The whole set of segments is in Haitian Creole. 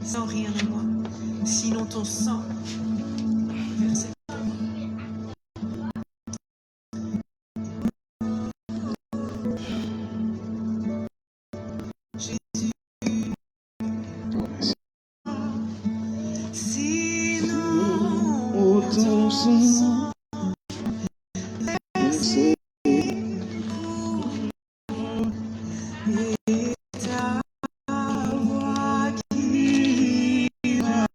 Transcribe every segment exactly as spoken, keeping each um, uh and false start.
Sans rien à moi, sinon ton sang versé pour moi. Jésus, sinon ton sang versé pour moi et ta voix qui va.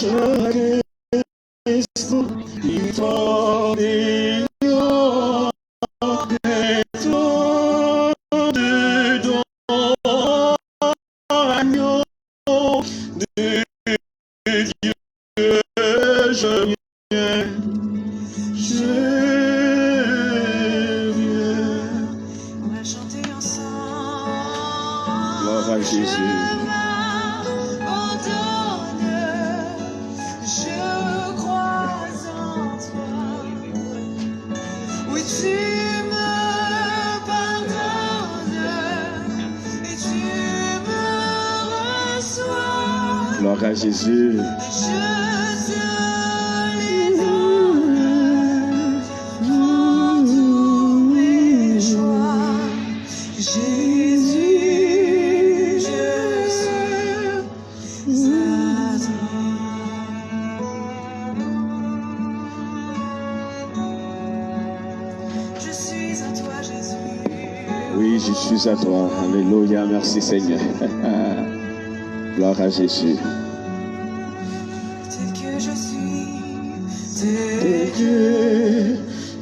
Chak instan, li tonbe yon plentan dedan agno de Dieu, je viens, je viens. On va chanter ensemble. Gloire à Jésus. Je m'abandonne, je crois en toi. Oui, tu me pardonnes et tu me reçois. Gloire à Jésus. Je te les donne, prends tous mes choix. Jésus, je suis à toi. Je suis à toi, Jésus. Oui, je suis à toi. Alléluia, merci Seigneur. Gloire à Jésus. Tel que je suis, tel que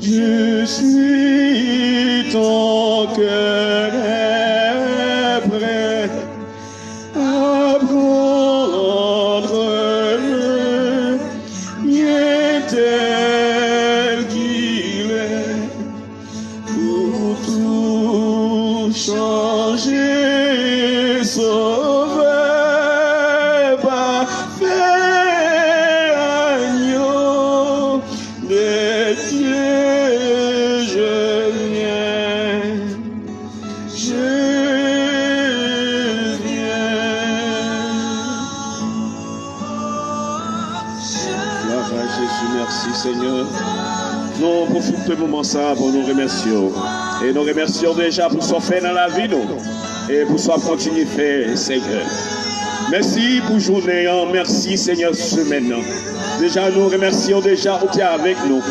je suis, ton cœur est prêt à prendre le mien tel qu'il est, pour tout changer, Sauveur parfait, agneau de Dieu, je viens, je viens. Gloire à Jésus, merci Seigneur. Nou pwofite moman sa pou nou remèsye w. E nou remèsye w deja pou sa w fè nan lavi nou. E pou sa w ap kontinye fè, Senyè. Mèsi pou jounen an, mèsi, Senyè, semèn nan. Deja, nou remèsye w deja, ou te avèk nou.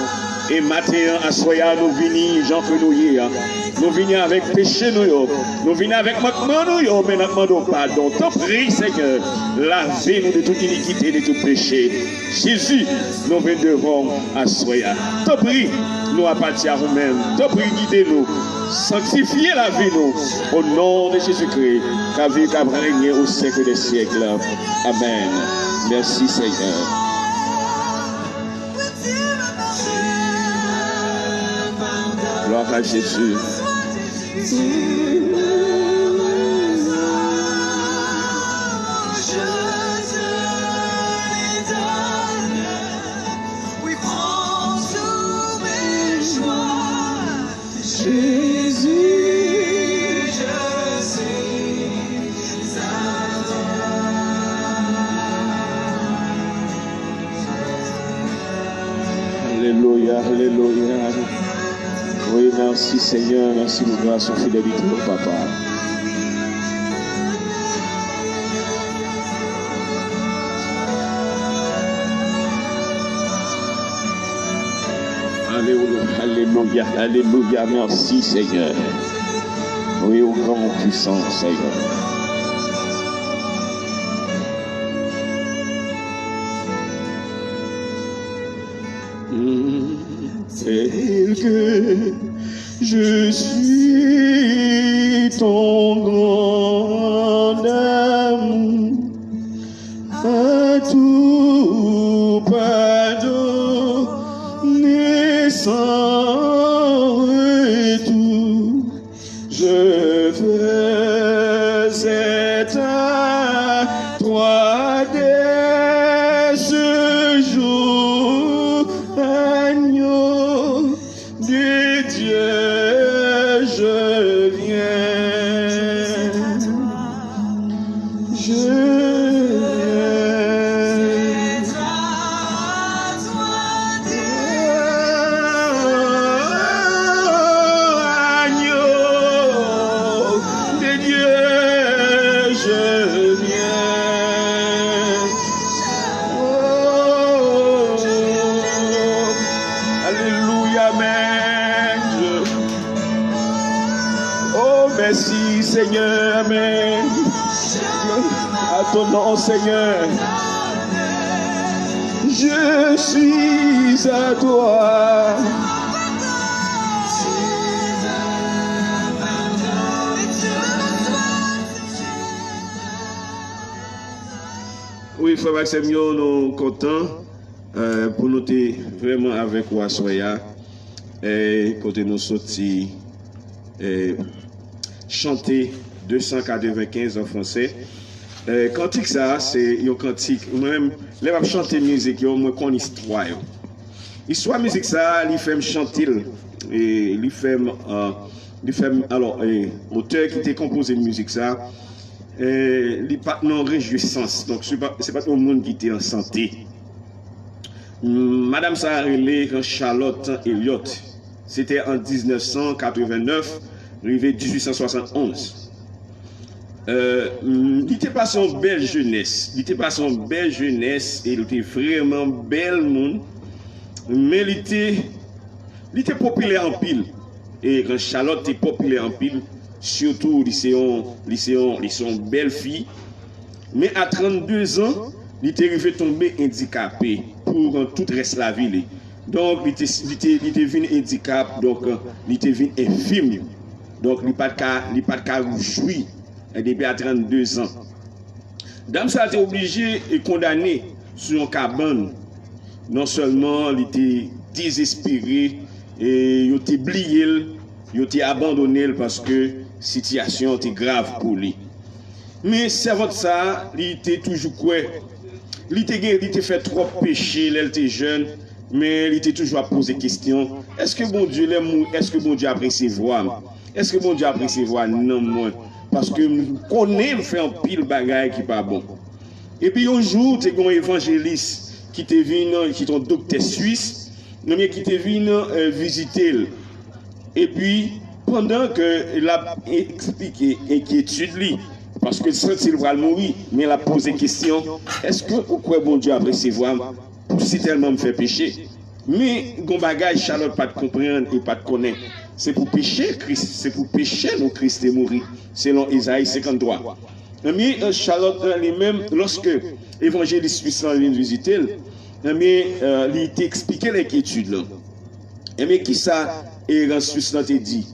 E maten an, aswè a, nou vini jan ke nou ye a. Nou vini avèk peche nou yo. Nou vini avèk mankman nou yo, men n ap mande w padon. Tanpri, Senyè, lave nou de tout inikite, de tout peche. Jezi, nou vin devan w aswè a. Tanpri, nou apati a ou menm. Tanpri, gide nou. Sanktifye lavi nou. O non de Jezikri, k ap viv, k ap renye o syèk dè syèk. Amèn. Mèsi, Senyè. Gloire à Jésus. Jésus, je suis à toi. Alelouya, alelouya. Wi, mèsi Senyè, mèsi pou gras ou, fidelite ou, Papa. Alelouya, alelouya, alelouya, mèsi Senyè. Wi, ou gran, ou pwisan, Senyè. Tel que je suis, ton grand amour a tout pardonné sans retour. Seigneur, amen. À ton nom, Seigneur. Je suis à toi. Wi, frè m ak sè m yo, nou kontan, eh, pou nou te vrèman avèk ou aswè a, eh, kote nou soti, eh, chante de san katrevenkenz an fransè. Eh, kantik sa a, se yon kantik, mwen menm, lè m ap chante mizik yo, mwen konn istwa yo. Istwa mizik sa a, li fè m chante l, e li fè m, eh, li fè m, alò, eh, otè ki te konpoze mizik sa a, eh, li pa t nan rejwisans. Donk, se pa, se pa t yon moun ki te an sante. Madanm sa a rele Charlotte Elliott. Se te an diznèf san katrevennèf, rive dizuit san swasannonz. Eh, li te pase yon bèl jenès. Li te pase yon bèl jenès e li te vrèman bèl moun. Men li te, li te popilè anpil. E Charlotte te popilè anpil. Sitou, li se yon, li se yon, li se yon bèl fi. Men a trannde zan, li te rive tonbe andikape pou tout rès lavi li. Donk, li te, li te, li te vin andikap, donk, li te vin enfim. Donk, li pa t ka, li pa t ka jwi, eh, depi a trannde zan. Dam sa a te oblije e kondane sou yon kabann. Non sèlman li te dezespere, e yo te bliye l, yo te abandone l paske sitiyasyon an te grav pou li. Men sèvant sa a, li te toujou kwè. Li te gen, li te fè twòp peche lè l te jèn, men li te toujou ap poze kesyon, èske Bondye, lè m mouri, èske Bondye ap resevwa m? Èske Bondye ap resevwa nanm mwen? Paske m konnen m fè anpil bagay ki pa bon. Epi yon jou, te gen yon evanjelis ki te vin, ki te yon doktè swis, ebyen ki te vin, eh, vizite l. Epi, pandan ke l ap eksplike enkyetid li, paske l santi l pral mouri, men l ap poze kesyon, èske ou kwè Bondye ap resevwa m pou si tèlman m fè peche? Men, gon bagay Charlotte pa t konprann e pa t konnen. Se pou peche Kris, se pou peche nou Kris te mouri, selon Ezayi senkanntwa. Ebyen, Charlotte, li menm, lòske evanjelis swis lan vin vizite l, ebyen, li te eksplike l enkyetid lan. Ebyen, kisa evanjelis swis lan te di?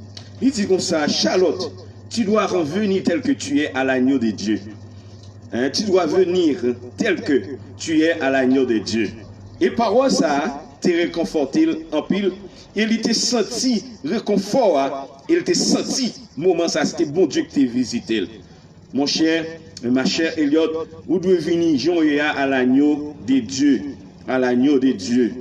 Li di konsa, Charlotte, tu dois revenir tel que tu es à l'agneau de Dieu. Hein, tu dois venir tel que tu es à l'agneau de Dieu. E pawòl sa a te rekonfòte l anpil, e li te santi rekonfò a, e li te santi moman sa a, se te Bondye ki te vizite l. Monchè, ma chère Elliott, ou dwe vini jan w ye a, à l'agneau de Dieu, à l'agneau de Dieu.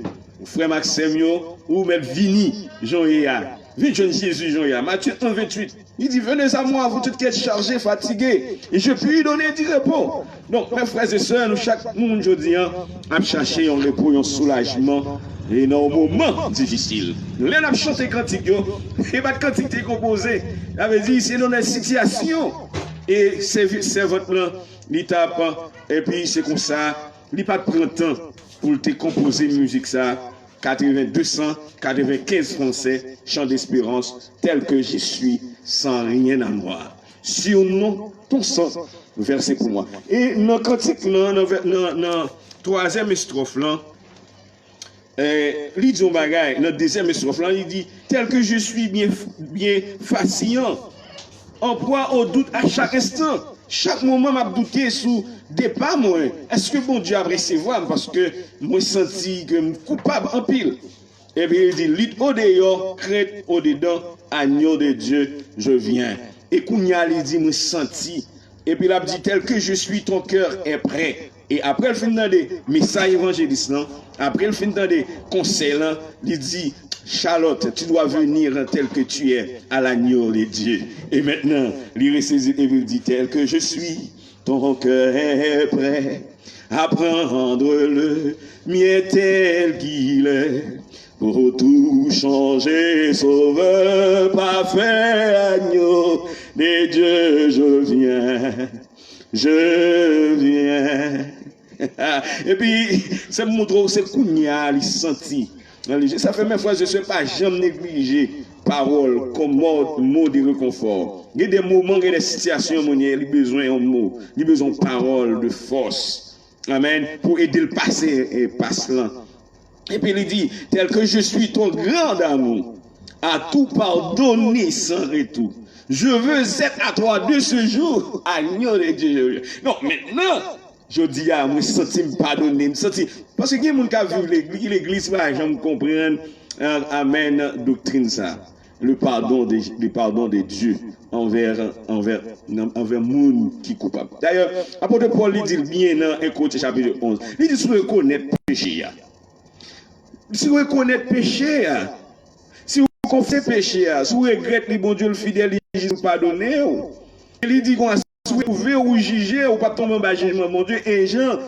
Frè m ak sè m yo, ou mèt vini jan w ye a. Vin jwenn Jezi jan w ye a. Matthieu un vingt-huit, li di, venez à moi, vous toutes qui êtes chargés, fatigués, et je puis donner du repos. Donk, mes frères et sœurs, nou chak moun jodi a ap chache yon repo, yon soulajman, e nan yon moman difisil. Lè n ap chante kantik yo, e pa t kantik te konpoze. Sa vle di, se nan sitiyasyon e sèvi-, sèvant lan, li t ap, epi se konsa, li pa t pran tan pou l te konpoze mizik sa, katreven, de san katrevenkenz fransè, Chant d'espérance, tel que je suis, sans rien à moi. Sur non, ton sang versé pour moi. E nan kantik lan, nan, vè-, nan, nan twazyèm estròf lan, eh, li di yon bagay, nan dezyèm estròf lan, li di, tel que je suis bien, bien vacillant, en proie au doute à chaque instant. Chak moman m ap doute sou depa mwen. Èske Bondye ap resevwa m? Paske mwen santi ke m koupab anpil. Epi li di, lutte au dehors, crainte au dedans, agneau de Dieu, je viens. E kounye a, li di, mwen santi. Epi l ap di, tel que je suis, ton cœur est prêt. E apre l fin tande mesaj evanjelis lan, apre l fin tande konsèy lan, li di, Charlotte, tu dois venir tel que tu es à l'agneau de Dieu. E mentnan, li resezi epi l di, tel que je suis, ton cœur est prêt à prendre le mien tel qu'il est. Pour tout changer, Sauveur parfait, agneau de Dieu, je viens, je viens. Epi, se pou montre w, se kounye a li santi. Sa fè, mes frères et sœurs, pa janm neglije pawòl kòm mo, mo de rekonfò. Gen de moman, gen de sitiyasyon, moun ye, li bezwen yon mo, li bezwen yon pawòl de fòs. Amèn. Pou ede l pase e, pas lan. Epi li di, tel que je suis ton grand amour, à tout pardonner sans retour. Je veux être à toi de ce jour, agneau de Dieu. Non, mentnan, jodi a, mwen santi m padone, m santi. Paske gen moun k ap viv legliz, legliz pa janm konprann, a- amèn, doktrin sa. Le pardon de, le pardon de Dieu envers, envers, envers moun ki koupab. Dayè, apot Pòl li di l byen nan en Korentyen chapit onz. Li di si w rekonèt peche a. Si w rekonèt peche a, si w konfese peche a, si w regrèt li, Bondye l fidèl, li jis pou padone w. E li di konsa, si w twouve ou jije, ou p ap tonbe anba jijman Bondye. E Jan,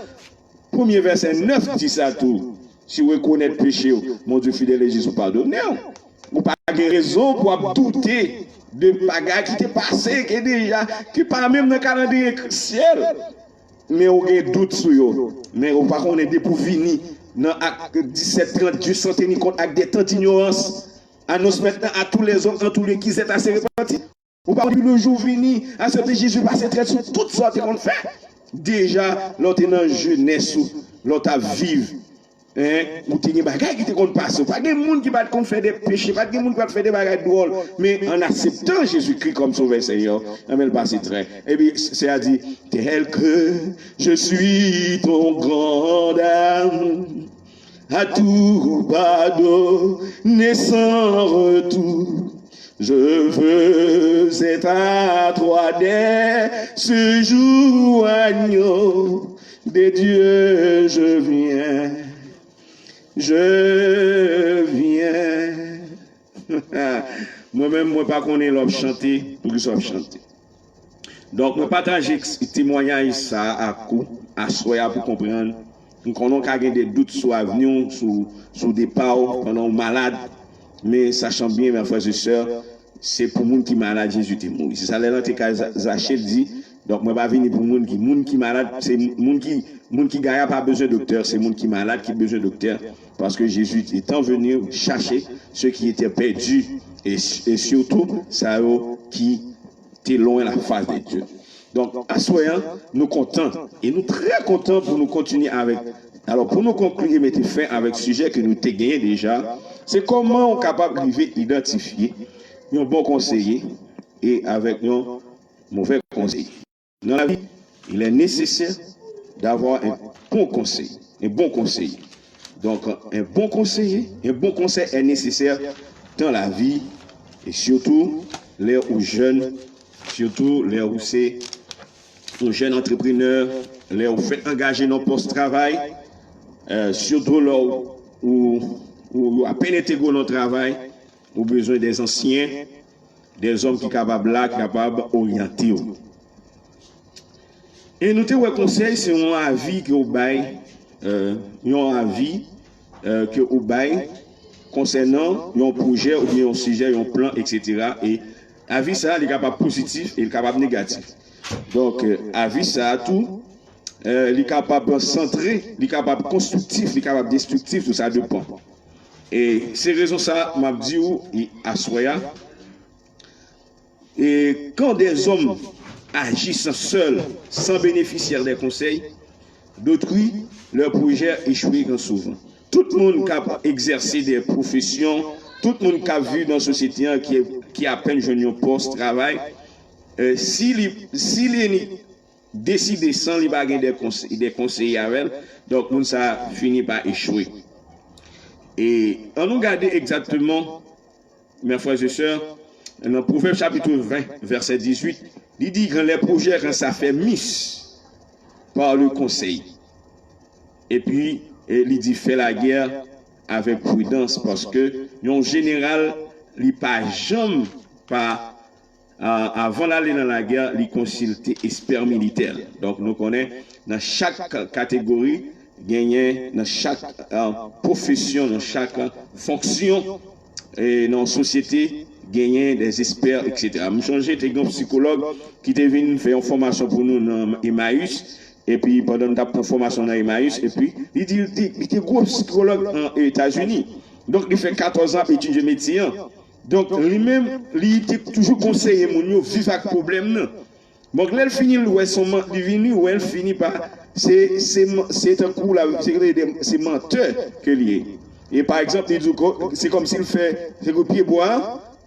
premye vèsè nèf di sa tou. Si w rekonèt peche w, Bondye fidèl e jis pou padone w. Ou pa gen rezon pou ap doute de bagay ki te pase, ke deja, ki pa menm nan kalandriye syèl. Men ou gen dout sou yo. Men ou pa konnen depi w vini nan Ak disèt trant, Dieu s'en tenir compte avec des temps d'ignorance. Annonce maintenant à tous les hommes, en tous lieux, qu'ils aient à se repentir. Ou pa konnen depi le jou vini, aksepte Jezi, pase trèt sou tout sa w te konn fè. Deja, lè w te nan jenès ou, lè w t ap viv, en, ou te gen bagay ki te konn pase w. Pa t gen moun ki pa t konn fè de peche, pa t gen moun ki pa t fè de bagay dwòl. Men an akseptan Jezikri kòm Sovè Senyè, anben l pase trèt. Epi, sè a di, tel que je suis ton grand amour, à tout pardonner sans retour. Je veux être à toi dès ce jour, agneau de Dieu, je viens, je viens. Mwen menm, mwen pa konnen lè w ap chante, poukisa w ap chante. Donk, mwen pataje temwayaj sa a ak ou, aswè a, pou konprann. M konnen w ka gen de dout sou avni w, sou, sou depa w, pandan w malad. Men, sachan byen, mes frères et sœurs, se pou moun ki malad Jezi te mouri. Se sa lè l antre kay Za- Zache, l di, donk, mwen pa vini pou moun ki, moun ki malad, se moun ki, moun ki gaya pa bezwen doktè, se moun ki malad ki bezwen doktè. Parce que Jésus étant venu chercher ceux qui étaient perdus et, et surtout sa yo ki te lwen la fas de Dye. Donk, aswè an, nou kontan, e nou trè kontan pou nou kontinye avèk. Alò, pou nou konkli e mete fen avèk sijè ke nou te genyen deja, se kòman ou kapab rive idantifye yon bon konseye e avèk yon movè konseye. Dans la vie, il est nécessaire d'avoir un bon conseil, un bon conseiller. Donc, un bon conseiller, un bon conseil est nécessaire dans la vie, et surtout lè ou jèn, surtout lè ou se yon jèn antreprenè, lè ou fèk angaje nan pòs travay, euh, surtout lè ou, ou, ou, ou apèn entegre nan travay, ou bezwen de ansyen, de zòm ki kapab la, ki kapab oryante w. E nou te wè konsèy se yon avi ke ou bay, euh, yon avi, euh, ke ou bay konsènan yon pwojè oubyen yon sijè, yon plan, et cetera. E avi sa a, li kapab pozitif e li kapab negatif. Donk, euh, avi sa a tou, euh, li kapab santre, li kapab konstriktif, li kapab destriktif, tou sa depan. E se rezon sa a, m ap di w, e aswè a, Et quand des hommes agissent seuls, sans bénéficier des conseils d'autrui, leurs projets échoueront souvent. Tout moun k ap egzèse de pwofesyon, tout moun k ap viv nan sosyete an ki, ki apèn jwenn yon pòs travay, euh, si li, si li deside san li pa gen de konsey, de konseye avè l, donk moun sa a fini pa echwe. E ann nou gade egzakteman, mes frères et sœurs, nan Pwovèb chapit ven, vèsè dizuit, li di quand les projets s'affermissent par le conseil. Epi, e li di fè lagè avèk pridans, paske yon jeneral, li pa janm pa, a, avan l ale nan lagè, li konsilte espè militè l. Donk, nou konnen, nan chak kategori, genyen, nan chak, a, pwofesyon, nan chak fonksyon, e nan sosyete, genyen de espè, et cetera. M sonje, te gen yon sikològ ki te vin fè yon fòmasyon pou nou nan Emmaüs, epi pandan n t ap pran fòmasyon nan Emmaüs, epi li di, li, li te gwo sikològ an Etazini. Donk, li fè katòz an ap etidye metye an. Donk, li menm, li te toujou konseye moun yo viv ak pwoblèm nan. Donk, lè l fini, l wè se yon man-, li vini, wè l fini pa, se, se, se tankou la, se, se mantè ke li ye. E pa egzanp, li di w, se kòmsi l fè, se ke pyebwa,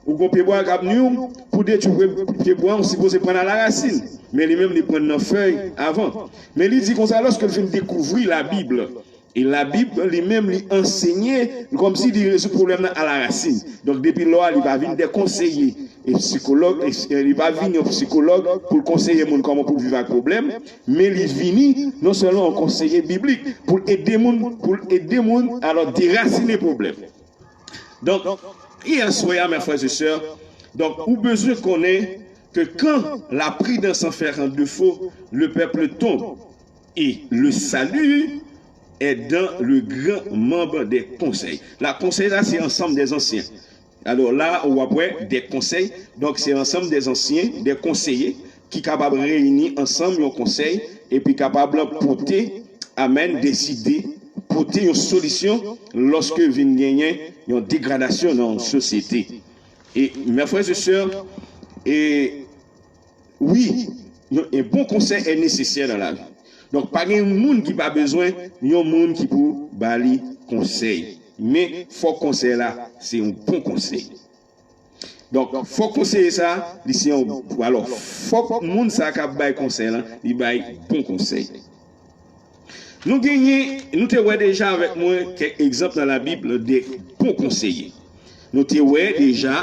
ou gon pyebwa k ap nwi w, pou detwi pyebwa, ou sipoze pran l a la rasin. Men li menm, li pran l nan fèy avan. Men li di konsa, lòske l fin dekouvri Labib, e Labib, li menm, li ansenye, kòmsi li rezoud pwoblèm nan a la rasin. Donk, depi lò a, li pa vin de konseye, e sikològ, e, e li pa vin yon sikològ pou l konseye moun kòman pou l viv ak pwoblèm, men li vini non sèlman yon konseye biblik pou l ede moun, pou l ede moun, alò, derasinen pwoblèm. Donk, yè swè a, mes frères et sœurs, donk, ou bezwen konnen que quand la prudence en fait un défaut, le peuple tombe, et le salut est dans le grand nombre des conseils. La, konsèy la, se ansanm dè ansyen. Alò, la, ou ap wè dè konsèy. Donk, se ansanm dè ansyen, dè konseye, ki kapab reyini ansanm yon konsèy, epi kapab pote, amèn, dè ide, pote yon solisyon lòske vin genyen yon degradasyon nan yon sosyete. E, mes frères et sœurs, e, wi, yon, un bon conseil est nécessaire dans la vie. Donk, pa gen moun ki pa bezwen yon moun ki pou ba li konsèy. Men, fòk konsèy la, se yon bon konsèy. Donk, fòk konseye sa, li se yon, alò, fòk moun sa k ap bay konsèy lan, li bay bon konsèy. Nou genyen, nou te wè deja avèk mwen kèk egzanp nan Labib de bon konseye. Nou te wè deja,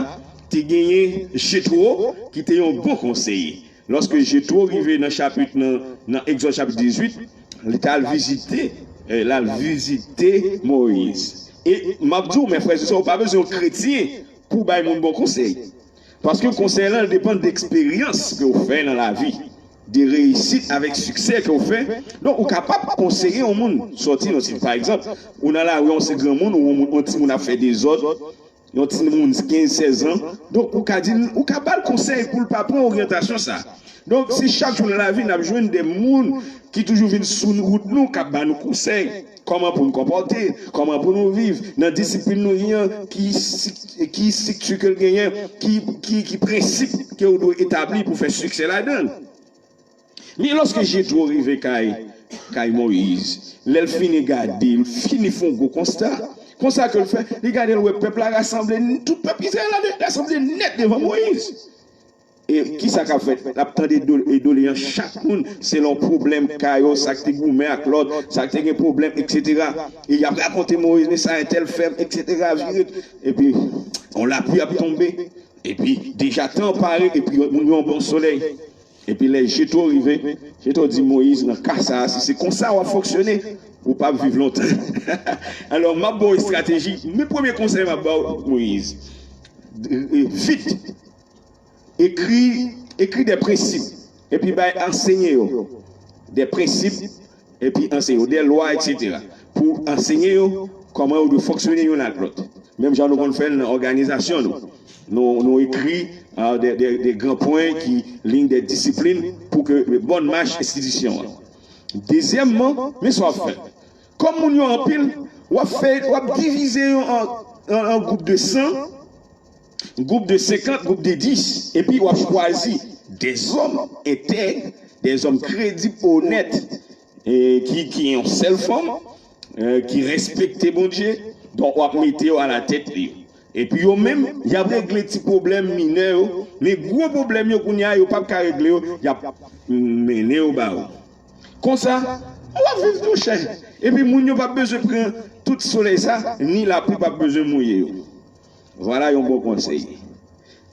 te genyen Jetwo ki te yon bon konseye. Lòske Jetwo rive nan chapit nan, nan Egzòd chapit dizuit, li t al vizite, eh, l al vizite Moyiz. E m ap di w, mes frères et sœurs, ou pa bezwen yon kretyen pou w bay moun bon konsèy. Paske konsèy lan depann de eksperyans ke w fè nan lavi, de reyisit avèk siksè ke w fè. Donk, ou kapab konseye yon moun sòti nan ti, pa egzanp, ou nan lari, yon se granmoun, ou yon moun, yon timoun ap fè dezòd, yon timoun kenz, sèz an. Donk, ou ka di l, ou ka ba l konsèy pou l pa pran oryantasyon sa. Donk, se chak jou nan lavi, n ap jwenn de moun ki toujou vin sou wout nou, k ap ba nou konsèy. Kòman pou n konpòte, kòman pou nou viv, nan disiplin nou ye an, ki, ki estrikti ke l genyen, ki, ki, ki prensip ke w dwe etabli pou fè siksè ladan l. Men lòske Jetwo rive kay, kay Moyiz, lè l fini gade, l fini fè yon gwo konsta. Konsa ke l fè, li gade, l wè pèp la rasanble, tout pèp Izrayèl la rasanble nèt devan Moyiz. E kisa k ap fèt? L ap tande do-, e doleyans chak moun selon pwoblèm ka yo, sa k te goumen ak lòt, sa k te gen pwoblèm, etsetera. E y ap rakonte Moyiz, men sa entèl fè m, etsetera, vire. Epi, yon lapli ap tonbe. Epi, deja tan pare, epi moun yo anba yon solèy. Epi, lè Jetwo rive, Jetwo di Moyiz, nan ka sa a, si se konsa w ap fonksyone, ou p ap viv lontan. Alò, m ap ba w estrateji, men premye konsèy m ap ba w, Moyiz. E, e, vit. Ekri, ekri de prensip, epi bay, ansenye yo. De prensip, epi ansenye yo. De lwa, etsetera. Pou ansenye yo kòman yo dwe fonksyone youn ak lòt. Menm jan nou konn fè l nan òganizasyon nou. Nou, nou ekri, ah, de, de, de gran pwen ki liy de disiplin pou ke bòn mach enstitisyon an. Dezyèmman, men sa w ap fè. Kòm moun yo anpil, w ap fè, w ap divize yo an, an, an gwoup de san, gwoup de senkant, gwoup de dis, epi w ap chwazi dèzòm entèg, dèzòm kredib, onèt, e ki, ki yon sèl fanm, e ki respekte Bondye, donk w ap mete yo alatèt li. Epi yo menm, y ap regle ti pwoblèm minè yo, men gwo pwoblèm yo kounye a, yo p ap ka regle yo, y ap mennen yo ba ou. Konsa, w ap viv twò chè. Epi moun yo p ap bezwen pran tout solèy sa, ni lapli p ap bezwen mouye yo. Vwala yon bon konsèy.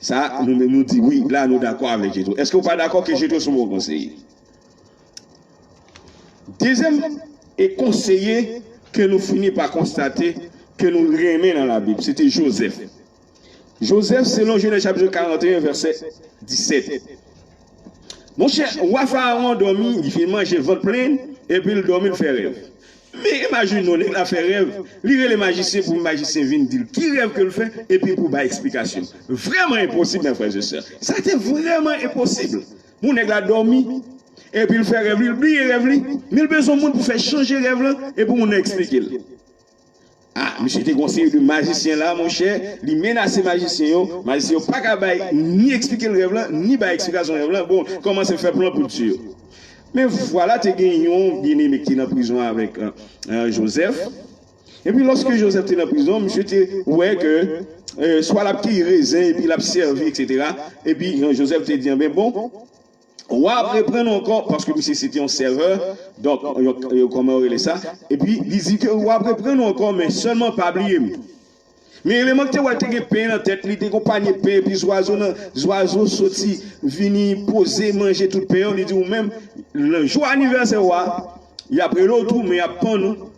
Sa, nou menm nou di wi, la nou dakò avèk Jetwo. Èske w pa dakò ke Jetwo se yon bon konseye? Dezyèm e konseye ke nou fini pa konstate ke nou renmen nan Labib, se te Jozèf. Jozèf, selon Jenèz chapit karanteyen, vèsè disèt. Monchè, wa Farawon dòmi, li fin manje vant plen, epi l dòmi, l fè rèv. Men imajine w, nèg la fè rèv, li rele majisyen pou majisyen vin di l ki rèv ke l fè, epi pou bay eksplikasyon. Vrèman enposib, mes frères et sœurs. Sa te vrèman enposib. Bon, nèg la dòmi, epi l fè rèv li, l bliye rèv li, men l bezwen moun pou fè chanje rèv lan, e pou moun nan eksplike l. Ah, misye te gen yon seri de majisyen la, monchè, li menase majisyen yo, majisyen yo pa ka bay ni eksplike l rèv lan, ni bay eksplikasyon rèv lan. Bon, kòmanse fè plan pou l tiye yo. Men vwala, te gen yon byeneme ki te nan prizon avèk euh, euh, Joseph. Epi lòske Joseph te nan prizon, misye te wè ke euh, swa l ap keyi rezen epi l ap sèvi, etsetera. Epi euh, Joseph te di, anben bon, w ap reprann ou ankò, paske misye se te yon sèvè, donk, yon, yon, kòman yo rele sa? Epi li di ke w ap reprann ou ankò, men sèlman pa bliye m. Men eleman ki te wè l te gen pen nan tèt li, te gen yon panye pen, epi zwazo nan, zwazo soti, vini poze, manje tout pen yo, li di, ou menm, nan jou anivèsè w a, y ap rele w tou, men y ap pann ou,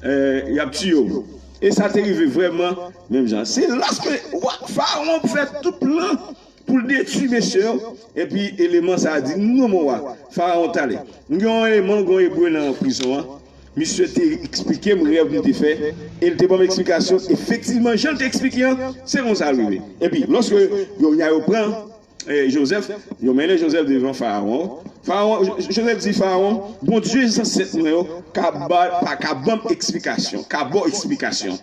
euh, y ap tiye w. E sa te rive vrèman, menm jan. Se lòske wa, Farawon fè tout plan pou l detwi mesye yo, epi eleman sa a di, non, mon wa, Farawon t ale. M gen yon eleman, gen yon ebre nan prizon an. Misye te eksplike m rèv m te fè, e l te ban m eksplikasyon. Efektivman, jan l te eksplike an, se konsa l rive. Epi, lòske yo, yo pran eh, Joseph, yo mennen Joseph devan Farawon. Farawon, Joseph di Farawon, Bondye zansèt mwen yo ka ba, pa ka ban m eksplikasyon, ka ba w eksplikasyon.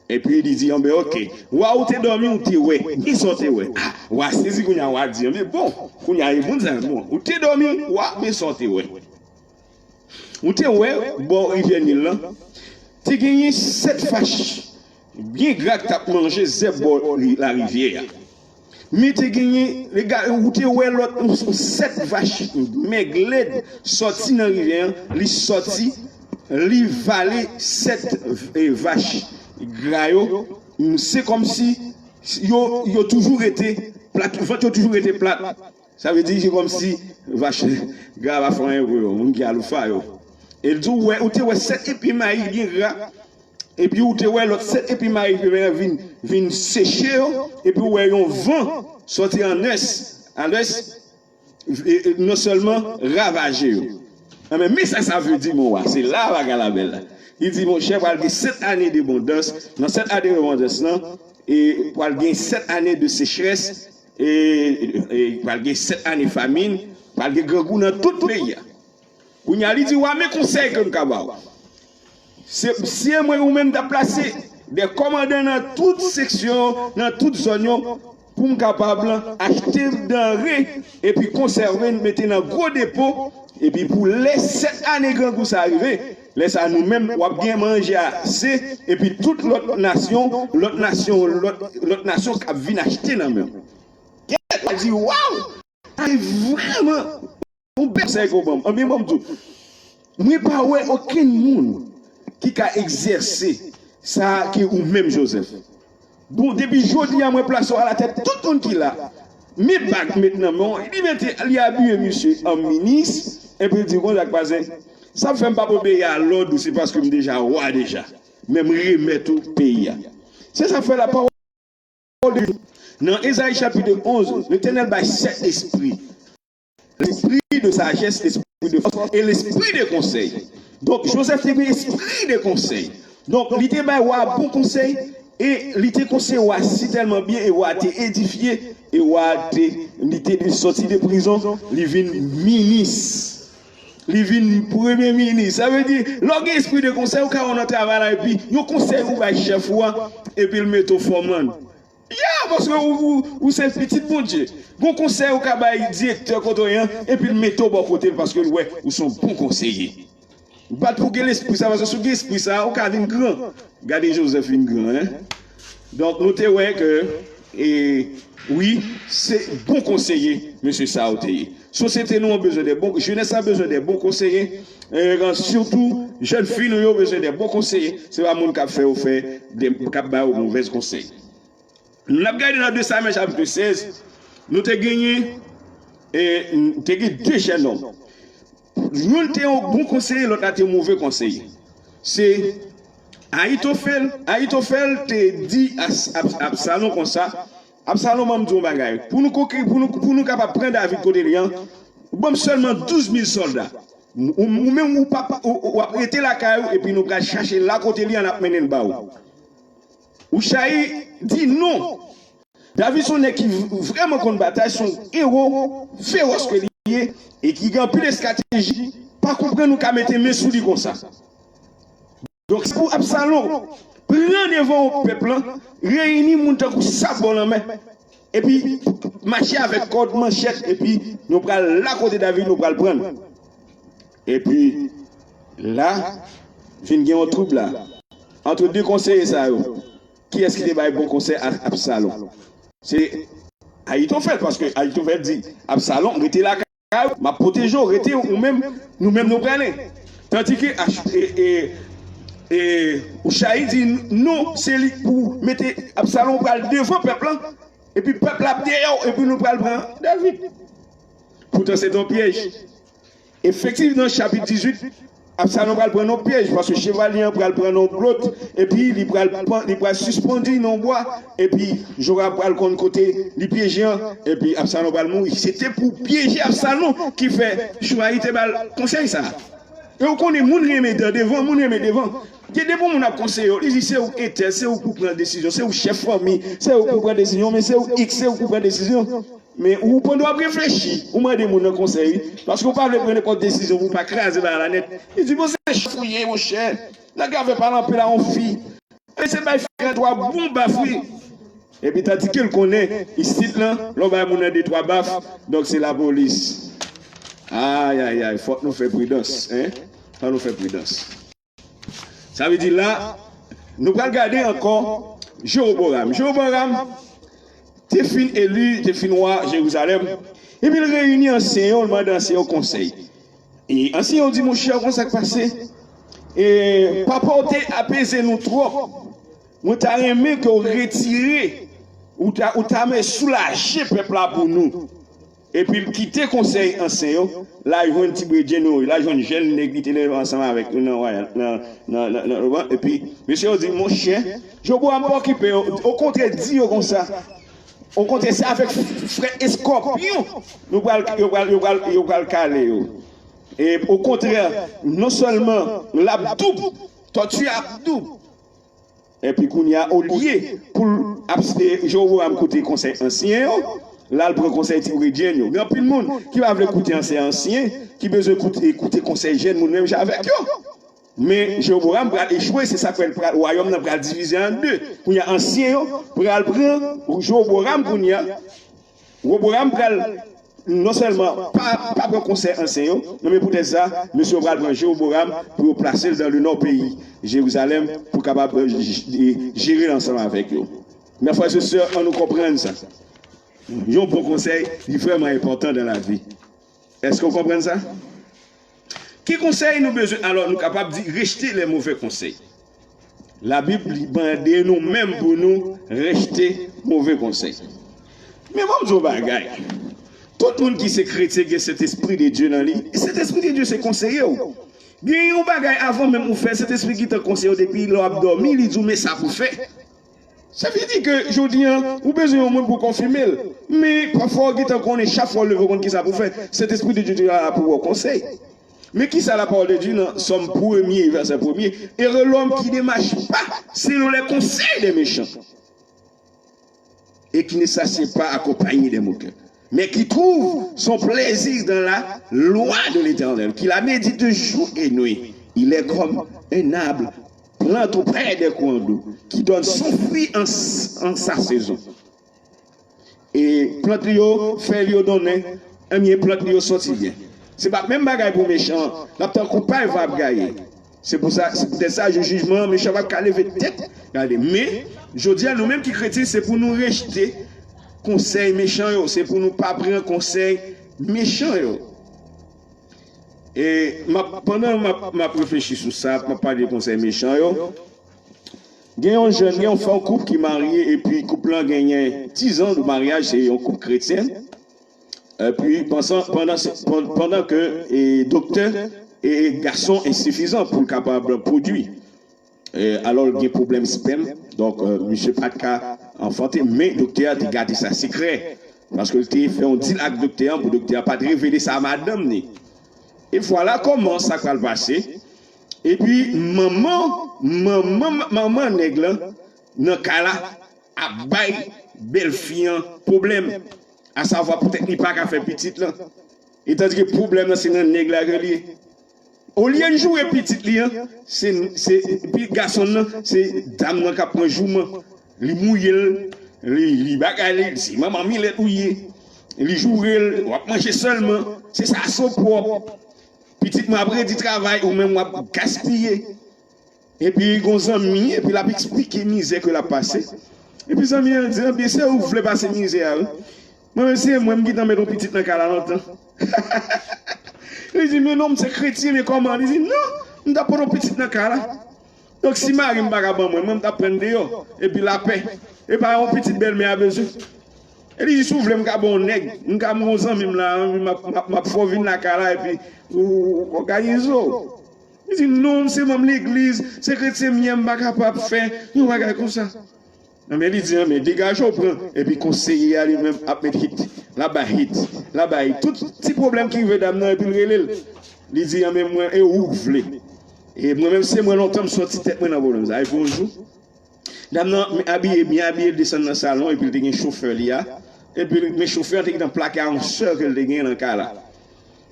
Epi li di, anben, oke, wa, ou te dòmi, ou te wè. Kisa w te wè? Ah, wa sezi kounye a, wa di, anben, bon, kounye a, e moun sa, bon, ou te dòmi, wa, men sa w te wè. Ou te wè, bò rivyè Nil lan, te genyen sèt vach byen gra k t ap manje zèb bò ri-, larivyè a. Men te genyen, lega-, ou te wè lòt, yon, yon sèt vach mèg lèd sòti nan rivyè an, li sòti, li vale sèt, eh, vach gra yo. Se kòmsi yo, yo toujou rete plat, vant yo toujou rete plat. Sa vle di, se kòmsi vach gra pa fè anyen pou yo, moun ki aloufa yo. E l di, ou wè, ou te wè sèt epi mayi byen gra, epi ou te wè lòt sèt epi mayi ki vin, vin seche yo, epi ou wè yon van sòti an ès, a lès, e, e, non sèlman ravaje yo. Anben, men sa sa vle di, mon wa, se la bagay la bèl la. Li di, monchè, pral gen sèt ane de abondans, nan sèt ane de abondans lan, e pral gen sèt ane de sechrès, e, e pral gen sèt ane famin, pral gen grangou nan tout peyi a. Kounye a, li di, wa, men konsèy ke m ka ba w. Se, se mwen ou menm t ap plase de kòmandan nan tout seksyon, nan tout zòn yo, pou m kapab achte denre epi konsève, mete nan gwo depo, epi pou lè sèt ane grangou sa rive, lè sa nou menm w ap gen manje ase, epi tout lòt nasyon, lòt nasyon, lòt, lòt nasyon k ap vin achte nan men w. Kèt, a di, waw! Sa se vrèman yon bèl konsèy ke w ban m. Anben, ban m di w, mwen pa wè okenn moun ki ka egzèse sa ke ou menm, Joseph. Bon, depi jodi a, mwen plase w alatèt tout moun ki la. Men bag met nan men w, li mete, li abiye misye an minis, epi li di, konsa k pase, sa fè m p ap obeyi a lòd ou, se paske m deja wa deja. Men m remèt ou peyi a. Se sa k fè lapawòl de Dye nan Ezayi chapit onz, Letènèl bay sèt espri. Lespri de sajès, lespri de fòs e lespri de konsèy. Donk, Joseph te gen espri de konsèy. Donk, li te bay wa bon konsèy e li te konseye wa sitèlman byen e wa te edifye e wa te, li te sòti de prizon, li vin minis. Li vin premye minis. Sa vle di, lè w gen espri de konsèy, ou ka wè w nan travay la, epi yon konsèy ou bay chèf ou a, epi l mete w fòman. Ya, paske ou, ou, ou se pitit Bondye. Gon konsèy ou ka bay direktè kote w ye an, epi l mete w bò kote l, paske l wè ou se yon bon konseye. Bat pou gen lespri sa, paske si w gen espri sa, ou ka vin gran. Gade Joseph vin gran, en. Donk, nou te wè ke, e, wi, se bon konseye, mesye sa yo te ye. Sosyete nou an bezwen de bon, jenès la bezwen de bon konseye, e, sitou, jèn fi nou yo bezwen de bon konseye. Se pa moun k ap fè yo fè, de, k ap ba yo movèz konsèy. N ap gade nan de Samyèl chapit sèz, nou te genyen, e, te gen de jènòm. Youn te yon bon konseye, lòt la te yon move konseye. Se Ayitofèl. Ayitofèl te di As-, Abs-, Absalon konsa, Absalon, ban m di w yon bagay. Pou nou konki-, pou nou, pou nou kapab pran David kote li an, ou ban m sèlman douz mil sòlda. Ou, ou menm, ou pa, ou, ou ap rete lakay ou, epi nou pral chache l la kote li an, n ap mennen l ba ou. Uchayi di non. David se yon nèg ki v-, vrèman konn batay, se yon ewo fewòs ke li ye, e ki gen anpil estrateji, pa konprann ou ka mete men sou li konsa. Donk, se pou Absalon, pran devan pèp lan, reyini moun tankou sab bò lanmè, epi mache avèk kòd, manchèt, epi nou pral la kote David, nou pral pran l. Epi la, vin gen yon twoub la. Ant de konseye sa yo, kiyès ki te bay bon konsèy a Absalon? Se Ayitofèl, paske Ayitofèl di Absalon, rete lakay ou, m ap pwoteje w, rete ou menm, nou menm nou prale. Tandike Ach- e, e, e, Uchayi di non, se li pou mete Absalon pral devan pèp lan, epi pèp la ap dèyè w, epi nou pral pran David. Poutan se te yon pyèj. Efektivman, chapit dizuit, Absalon pral pran nan pyèj, paske cheval li an pral pran nan glòt, epi li pral pran- li pral sispann nan bwa, epi Jorab pral konn kote li pyeje an, epi Absalon pral mouri. Se te pou pyeje Absalon ki fè Uchayi te ba l konsèy sa. E ou konnen moun renmen dan devan, moun renmen devan. Gen de bon moun ap konseye yo, li di se ou entèl, se ou pou pran desizyon, se ou chèf fanmi, se ou pou pran desizyon, men se ou X, se ou pou pran desizyon. Men ou pandan w ap reflechi, ou mande moun nan konsèy, paske ou pa vle pran nenpòt desizyon pou w pa kraze bagay la nèt. Li di, bon, se chèf ou ye, monchè. Nèg la fè pale anpil a yon fi. E se bay frè twa bon baf, wi. Epi tandike l konnen, isit lan, lè w bay moun nan de twa baf, donk se lapolis. Ayayay, fòk nou fè pridans, en. Fòk nou fè pridans. Sa vle di la, nou pral gade ankò Jewoboram. Jewoboram te fin eli, te fin wa Jerizalèm. Epi l reyini ansyen yo, l mande ansyen yo konsèy. E ansyen yo di, monchè, konn sa k pase? E papa w te apeze nou twòp. Mwen ta renmen ke w retire, ou ta, ou ta men soulaje pèp la pou nou. Epi l kite konsèy ansyen yo, l al jwenn ti bredjenn yo, l al jwenn jèn nèg li te leve ansanm avèk yo nan wayal, nan, nan, nan, nan, nan, epi mesye yo di, monchè, Jewoboram pa okipe yo, okontrè, di yo konsa, okontrè, se avèk frèt eskòpyon nou pral, yo pral, yo pral, yo pral kale yo. E okontrè, non sèlman l ap doub, tòti ap doub. Epi kounye a, olye pou l ap, e, Jewoboram koute konsèy ansyen yo, l al pran konsèy ti bredjenn yo. Gen anpil moun ki pa vle koute ansèy ansyen, ki bezwen koute, koute konsèy jèn moun menm jan avèk yo. Men Jewoboram pral echwe, se sa k fè l pral, wayòm nan pral divize an de. Kounye a, ansyen yo pral pran Jewoboram kounye a. Jewoboram pral non sèlman pa, pa pran konsèy ansyen yo, non, men poutèt sa, mesye yo pral pran Jewoboram pou yo plase l dans le nord peyi, Jerizalèm, pou kapab, e, j- j- e, jere l ansanm avèk yo. Mes frères et sœurs, ann nou konprann sa. Yon bon konsèy, li vrèman enpòtan dans la vie. Èske w konprann sa? Ki konsèy nou bezwen? Alò, nou kapab di, rejte lè move konsèy. Labib li mande nou menm pou nou rejte move konsèy. Men ban m di w yon bagay. Tout moun ki se kretyen gen Sentespri de Dye nan li. Sentespri de Dye se konseye w. Gen yon bagay avan menm ou fè, Sentespri gentan konseye w depi lè w ap dòmi, li di w men sa pou fè. Sa vle di ke jodi a, ou bezwen yon moun pou konfime l. Men pafwa ou gentan konnen, chak fwa w leve, ou konn kisa pou fè. Sentespri de Dye la pou ba w konsèy. Men kisa lapawòl de Dye nan Sòm premye, vèsè premye, heureux l'homme qui ne marche pas selon les conseils des méchants et qui ne s'assied pas accompagné des moqueurs, mais qui trouve son plaisir dans la loi de l'Éternel, qui la médite jour et nuit. Il est comme un arbre planté auprès des courants d'eau, qui donne son fruit en, en sa saison. E plant li yo, fèy li yo donnen, ebyen plant li yo soti byen. Se pa menm bagay pou mechan an, l ap tankou pay va ap gaye. Se pou sa, se poutèt sa, jou jijman an, mechan p ap ka leve tèt. Gade, men, jodi a, nou menm ki kretyen, se pou nou rejte konsèy mechan yo, se pou nou pa pran konsèy mechan yo. E m ap, pandan m ap, m ap reflechi sou sa, m ap pale de konsèy mechan yo, gen yon jèn, gen yon fanm, koup ki marye, epi koup lan genyen diz an de maryaj, se yon koup kretyen. Epi pansan- pandan, pandan ke, e, doktè, e, gason ensifizan pou l kapab pwodui. E, alò, l gen pwoblèm spèm. Donk, e, misye pa t ka anfante, men doktè a te gade sa sekrè. Paske l te fè yon dil ak doktè an pou doktè a pa t revele sa a madanm ni. E vwala kòman sa pral pase. Epi manman, manman, manman nèg lan nan ka la ap bay bèlfi an pwoblèm. Asavwa poutèt li pa ka fè pitit lan. E tandike pwoblèm nan se nan nèg la ke li ye. Olye l joure pitit li an, se, se, pi gason nan, se dam nan k ap pran jouman. Li mouye l, li, li bagay li, se manman milèt ou ye. Li joure l, w ap manje sèlman. Se sa, se pwòp. Pitit mwen ap redi travay, ou menm w ap gaspiye. Epi gon zanmi, epi l ap eksplike mizè ke l ap pase. Epi zanmi an di, anben, se ou k vle pase mizè a, wi. Mwen menm, se mwen, m gentan met yon pitit nan kay la lontan. Li di, men non, m se kretyen, men kòman? Li di, non, m t ap pote yon pitit nan kay la. Donk, si mari m pa ka ban mwen, mwen, m t ap pran deyò. Epi lapè. E pa yon pitit bèlmè a bezwen. E li di, si w vle, m ka ba w yon nèg. M ka, m gon zanmi m la, m ap, m ap, m ap fè w vin lakay la, epi ou, ou òganize w. Li di, non, m se manm legliz, se kretyen m ye, m pa kapab fè yon bagay konsa. Anben, li di, anben, degaje w pran. Epi konseye a li menm ap met hit, l ap bay hit, l ap bay tout ti pwoblèm ki rive dam nan, epi l rele l. Li di, anben, mwen, e ou k vle. E mwen menm, se mwen lontan, m soti tèt mwen nan pwoblèm sa. Epi yon jou, dam nan abiye, byen abiye, l desann nan salon, epi l te gen chofè li a. Epi, men chofè an te gentan plake a yon sè ke l te gen nan kay la.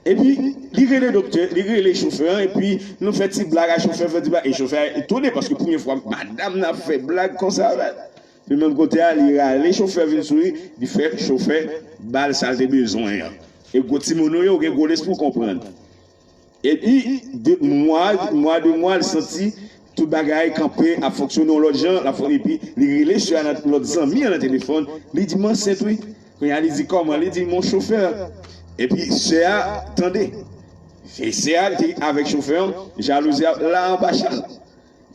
Epi, li rele doktè, li rele chofè an, epi nou fè ti blag a chofè, fè ti blag, e chofè a etone, paske premye fwa madanm nan ap fè blag konsa avè l. Li menm kote a, li rale chofè vin sou li, li fè chofè ba l sa l te bezwen an. E gwo timoun ou ye, ou gen gwo lespri, ou konprann. Epi, de mwa, mwa, de mwa, li santi tout bagay kanpe, ap fonksyone yon lòt jan, l ap fon-, epi li rele sè a nan lòt zanmi an nan telefòn, li di, m ansent, wi. Kounye a, li di, kòman? Li di, mon chofè. Epi, sè a tande. E sè a te avèk chofè an, jalouzi a la anba chal.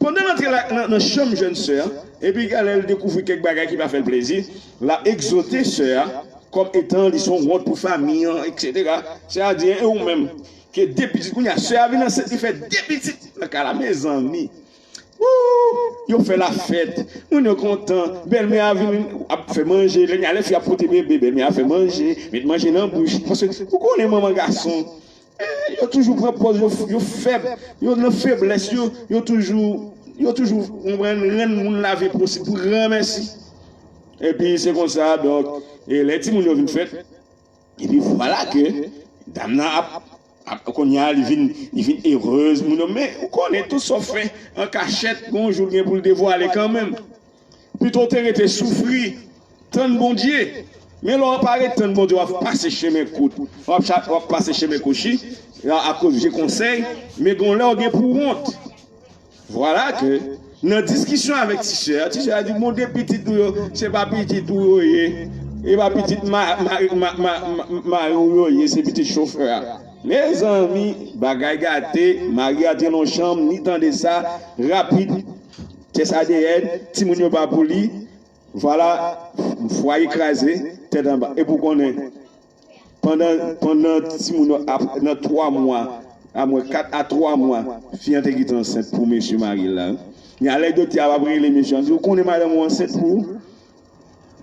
Pandan l antre la, nan, nan chanm jèn sè a, epi genlè l dekouvri kèk bagay ki pa fè l plezi, l ap egzote sè a kòm etan li se yon wont pou fanmi an, etsetera. Sè a di, e ou menm, ke de pitit, kounye a, sè a vin ansent, li fè de pitit nan kay la, mezanmi. Wou! Yo fè lafèt, moun yo kontan, bèlmè a vin ap fè manje, lè, lè fi ap pote bebe, bèlmè a fè manje, met manje nan bouch, paske ou konnen manman gason, eh, yo toujou pran pòz, yo, yo fèb, yo nan feblès, yo, yo toujou, yo toujou, konprann, rann moun lavi posib pou ranmèsi. Epi se konsa, donk, e lè timoun yo vin fèt, epi vwala ke dam nan ap, ap, kounye a, li vin, li vin erez, moun yo, men ou konnen tout sa w fè an kachèt, gon jou l gen pou l devwale kanmenm. Pito w te rete soufri, tann Bondye. Men lè w pa ret tann Bondye, w ap pase chemen kout, w ap cha-, w ap pase chemen kwochi, akoz vye konsèy, men gon lè w gen pou w wont. Vwala ke nan diskisyon avèk ti sè a, ti sè a di, bon, de pitit ou yo, se pa pitit ou yo ye, e pa pitit ma-, ma-, mari w yo ye, se pitit chofè a. Mezanmi, bagay gate, mari a te nan yon chanm, li tande sa, rapid, tès A D N, timoun yo pa pou li, vwala, fwaye kraze, tèt anba. Epi w konnen, pandan, pandan timoun yo ap, nan twa mwa, amwen kat a twa mwa, fi an te kite ansent pou mesye mari l la, wi. Gen lè doktè a ap rele mesye a, di, ou konnen madanm ou ansent pou ou?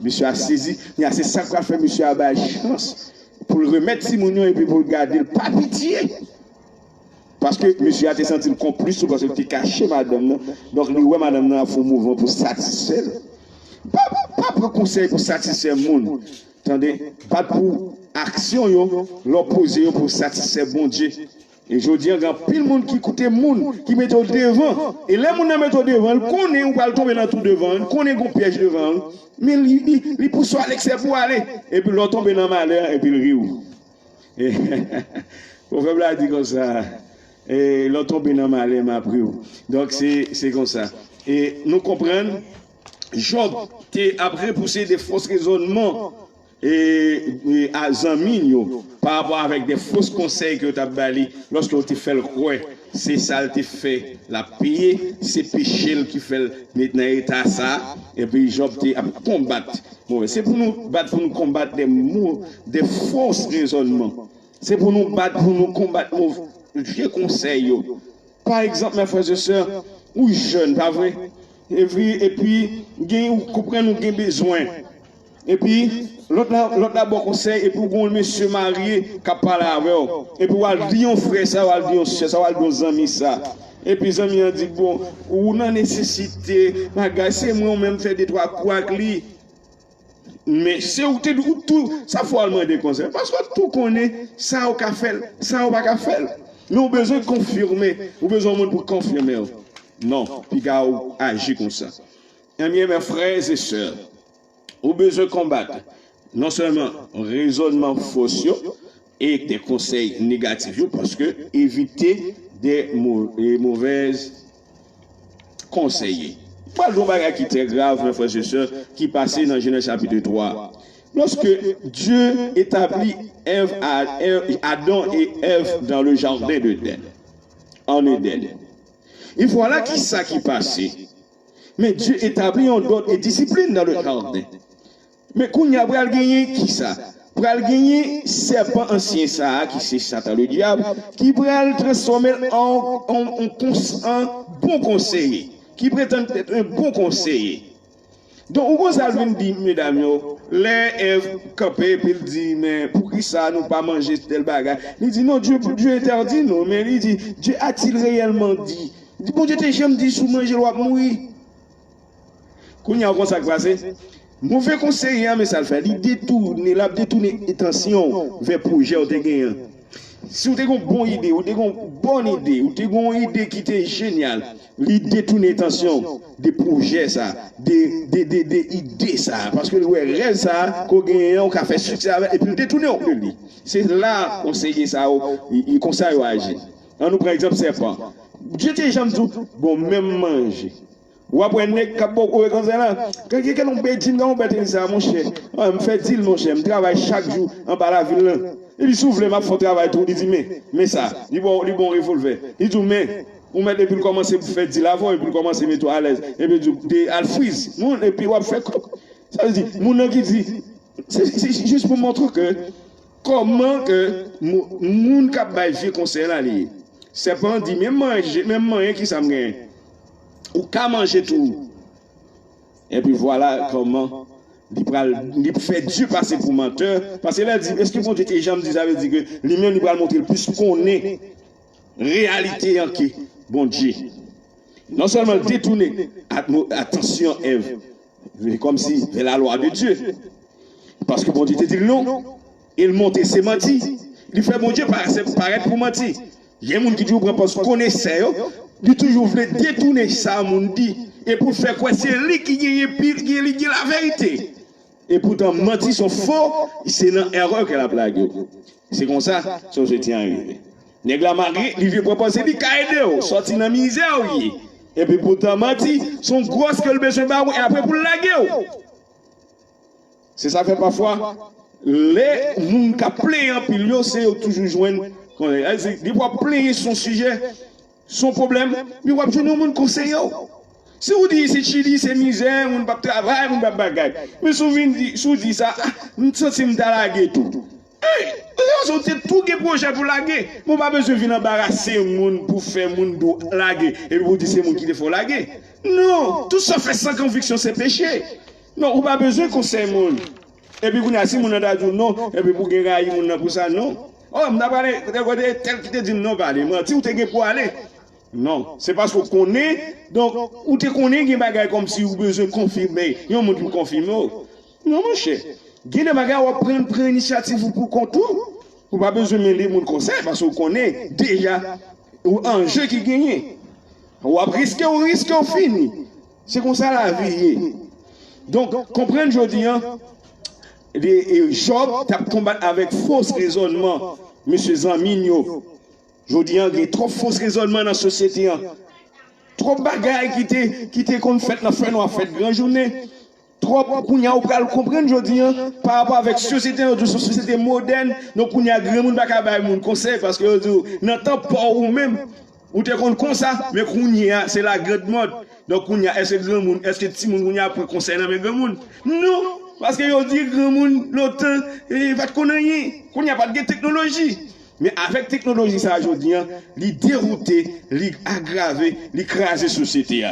Mesye a sezi. Gen se sa k pral fè mesye a bay chans pou l remèt timoun yo epi pou l gade l pa pitye. Paske mesye a te santi l konplis tou, paske l te kache madanm nan. Donk, li wè madanm nan ap fè yon mouvman pou satisfè l. Pa, pa pran konsèy pou satisfè moun. Tande, bat pou aksyon yo, lè w poze yo pou satisfè Bondye. E jodi a, gen anpil moun ki koute moun, ki mete w devan. E lè moun nan mete w devan, l konnen ou pral tonbe nan twou devan, l konnen gon pyèj devan, men li, li, li pouse w alèksè pou w ale. Epi lè w tonbe nan malè, epi l ri w. E, pwovèb la di konsa, e, lè w tonbe nan malè, m ap ri w. Donk, se, se konsa. E nou konprann, Jòb te ap repouse de fòs rezònman e, e a zanmi l yo, pa rapò avèk de fos konsèy ke yo t ap ba li, lòske yo te fè l kwè se sa l te fè l ap peye, se peche l ki fè l met nan eta sa a, epi Jòb te ap konbat. Bon, se pou nou bat, pou nou konbat de mo, de fos rezònman. Se pou nou bat, pou nou konbat mo-, vye konsèy yo. Pa egzanp, mè frè e sè, ou jèn, pa vre? Epi, epi, gen, ou konprann ou gen bezwen. Epi, lòt la, lòt la ba w konsèy, epi ou gen yon mesye marye k ap pale avè w. Epi w al di yon frè sa, w al di yon sè sa, w al di yon zanmi sa. Epi zanmi an di, bon, ou nan nesesite, bagay, se mwen ou menm fè de twa kou ak li. Men se ou te di ou tou, sa fò w al mande konsèy. Paske w tou konnen sa ou ka fè l, sa ou pa ka fè l. Men ou bezwen konfime, ou bezwen yon moun pou konfime w. Non, piga w aji konsa. Ebyen, mes frères et sœurs, ou bezwen konbat non sèlman rezònman fos yo e de konsèy negatif yo, paske evite de mo- e movèz konsèy. Pral gen yon bagay ki trè grav, mes frères et sœurs, ki pase nan Jenèz chapit twa. Lorsque Dieu établit Èv, à- Èv- Adam et Ève dans le jardin d'Éden, en Éden. E vwala ki sa ki pase. Men Dye etabli yon dòd e disiplin nan le jardin. Men kounye a pral genyen ki sa? Pral genyen sèpan ansyen sa a, ki se Satan le dyab, ki pral transfòme l an, an, an kons- an bon konseye, ki pretann èt yon bon konseye. Donk, ou konn sa l vin di medam yo, lè Èv kanpe epi l di, men poukisa nou pa manje tèl bagay? Li di, non, Dye, Dye entèdi nou, men li di, Dieu a-t-il réellement dit? Li di, Bondye te janm di si w manje l w ap mouri. Kounye a, ou konn sa k pase? Move konseye a, men sa l fè, li detounen, l ap detounen etansyon w vè pwojè w te genyen an. Si w te gen yon bon ide, ou te gen yon bòn ide, ou te gen yon ide ki te jenyal, li detounen etansyon w de pwojè sa, de, de, de, de ide sa, paske l wè rèv sa ke w genyen an, ou ka fè siksè avè l, epi l detounen w de li. Se la konseye sa yo, i- i- konsa yo aji. Ann nou pran egzanp sèpan. Dye te janm di w, bon, menm manje. W ap wè nèg k ap ba w konsèy la. Gen gen yon bèt di m, gen yon bèt di sa, monchè. Ah, m fè dil, monchè. M travay chak jou anba lavil lan. Epi si w vle, m ap fè w travay tou. Li di, men, men sa. Li ba w, li ba w yon revòlvè. Li di w, men, ou mèt epi l kòmanse fè dil avè w, epi l kòmanse mete w alèz. Epi l di w, de al friz. Moun, epi w ap fè kòb. Sa vle di, moun nan ki di, se se jis pou montre ke kòman ke mo- moun k ap bay vye konsèy la li ye. Sèpan an di, menm manje, menm manyen ki sa m genyen. Ou ka manje tou. Epi vwala kòman li pral, li fè Dye pase pou mantè. Paske lè l di, èske Bondye te janm di, sa vle di ke li menm li pral montre l plis konnen reyalite an ke Bondye. Non sèlman l detounen atmo- atansyon Èv, vin kòmsi vè la lwa de Dye. Paske Bondye te di l non, e l montre se manti. Li fè Bondye parèt, parèt pou manti. Gen moun ki toujou pran pòz konesè yo, li toujou vle detounen sa moun di, e pou fè kwè se li ki genyen pi, ki li gen laverite. E poutan, manti se yon fo, se nan erè ke l ap lage w. Se konsa sosyete an rive. Nèg la, malgre li vle pran pòz se li ka ede w sòti nan mizè w ye. Epi poutan, manti se yon gwòs ke l bezwen ba w, e apre pou l lage w. Se sa k fè pafwa, lè moun k ap plenyen anpil yo, se yo toujou jwenn konnen. Sa vle di, depi w ap plenyen sou yon sijè, sou yon pwoblèm, men w ap jwenn yon moun konseye w. Si w di isit Chili se mizè, moun p ap travay, moun p ap bagay. Men si w vin di, si w di sa, ah, m santi m ta lage tou. Ey, se paske w te tou gen pwojè pou lage. Men w pa bezwen vin anbarase moun pou fè moun di w lage. Epi pou w di se moun ki te fè w lage. Non, tout sa w fè san konviksyon se peche. Non, ou pa bezwen konsèy moun. Epi kounye a, si moun nan ta di w non, epi pou gen rayi moun nan pou sa, non. Oh, m ta prale, kote tèl ki te di m non, pale. Manti, ou te gen pou ale. Non, se paske w konnen, donk, ou te konnen gen bagay kòmsi ou bezwen konfime, yon moun pou konfime w. Non, monchè. Gen de bagay w ap pran, pran inisyativ ou pou kont ou. Ou pa bezwen mele moun konsèy, paske w konnen deja ou anje ki genyen. W ap riske, ou riske, ou fini. Se konsa lavi ye. Donk, konprann jodi an, de- e Jòb t ap konbat avèk fos rezònman mesye zanmi n yo. Jodi an, gen twòp fos rezònman nan sosyete an. Twòp bagay ki te, ki te konn fèt nan fènwa fèt gran jounen. Twòp, kounye a, ou pral konprann jodi an, pa rapò avèk sosyete an, yo di w se yon sosyete modèn, donk kounye a, granmoun pa ka bay moun konsèy, paske yo di w, nan tan pa w ou menm, ou te konn konsa, men kounye a, se la grande mode. Donk kounye a, èske granmoun, èske timoun kounye a pran konsèy nan men granmoun? Non, paske yo di granmoun lontan, eh, pa t konn anyen. Kounye a pa t gen teknoloji. Men avèk teknoloji sa a jodi an, li dewoute, li agrave, li kraze sosyete a.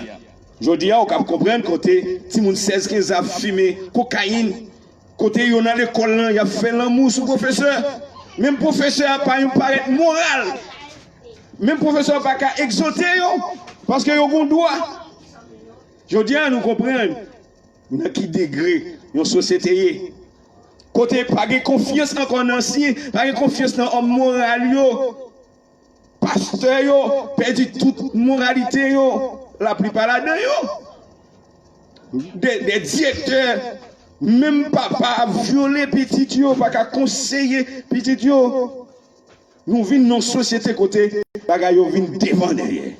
Jodi a, ou kab konprann kote timoun sèz kenz ap fimen kokayin, kote yo nan lekòl lan, y ap fè lanmou sou pwofesè. Menm pwofesè a pa yon parèt moral. Menm pwofesè a pa ka egzòte yo, paske yo gon dwa. Jodi a, nou konprann nan ki degre yon sosyete ye. Kote pa gen konfyans ankò nan ansyen, pa gen konfyans nan òm moral yo. pastè yo pèdi tout moralite yo, laplipa ladan yo. De, de direktè, menm papa ap vyole pitit yo, pa ka konseye pitit yo. Nou vin nan sosyete kote bagay yo vin devan dèyè.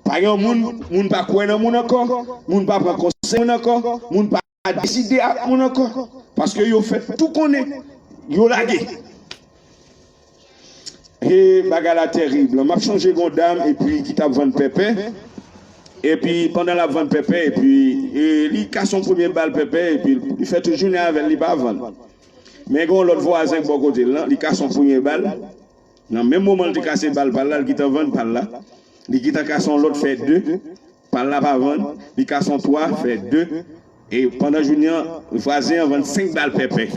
Pa gen moun, moun pa kwè nan moun ankò, moun pa pran konsèy moun ankò, moun pa deside ak moun ankò. Paske yo fè tou konnen, yo lage. E bagay la tèrib. M ap chonje gon dam epi ki t ap vann pèpè. Epi pandan l ap vann pèpè, epi e, li kase yon premye bal pèpè, epi li fè tout jounen avè l, li pa vann. Men gen yon lòt vwazen k bò kote l lan, li kase yon premye bal. Nan menm moman l te kase bal pa l la, li gentan vann pa l la. Li gentan kase yon lòt, fè de. Pa l la pa vann, li kase yon twa, fè de. E pandan jounen an, vwazen an vann senk bal pèpè.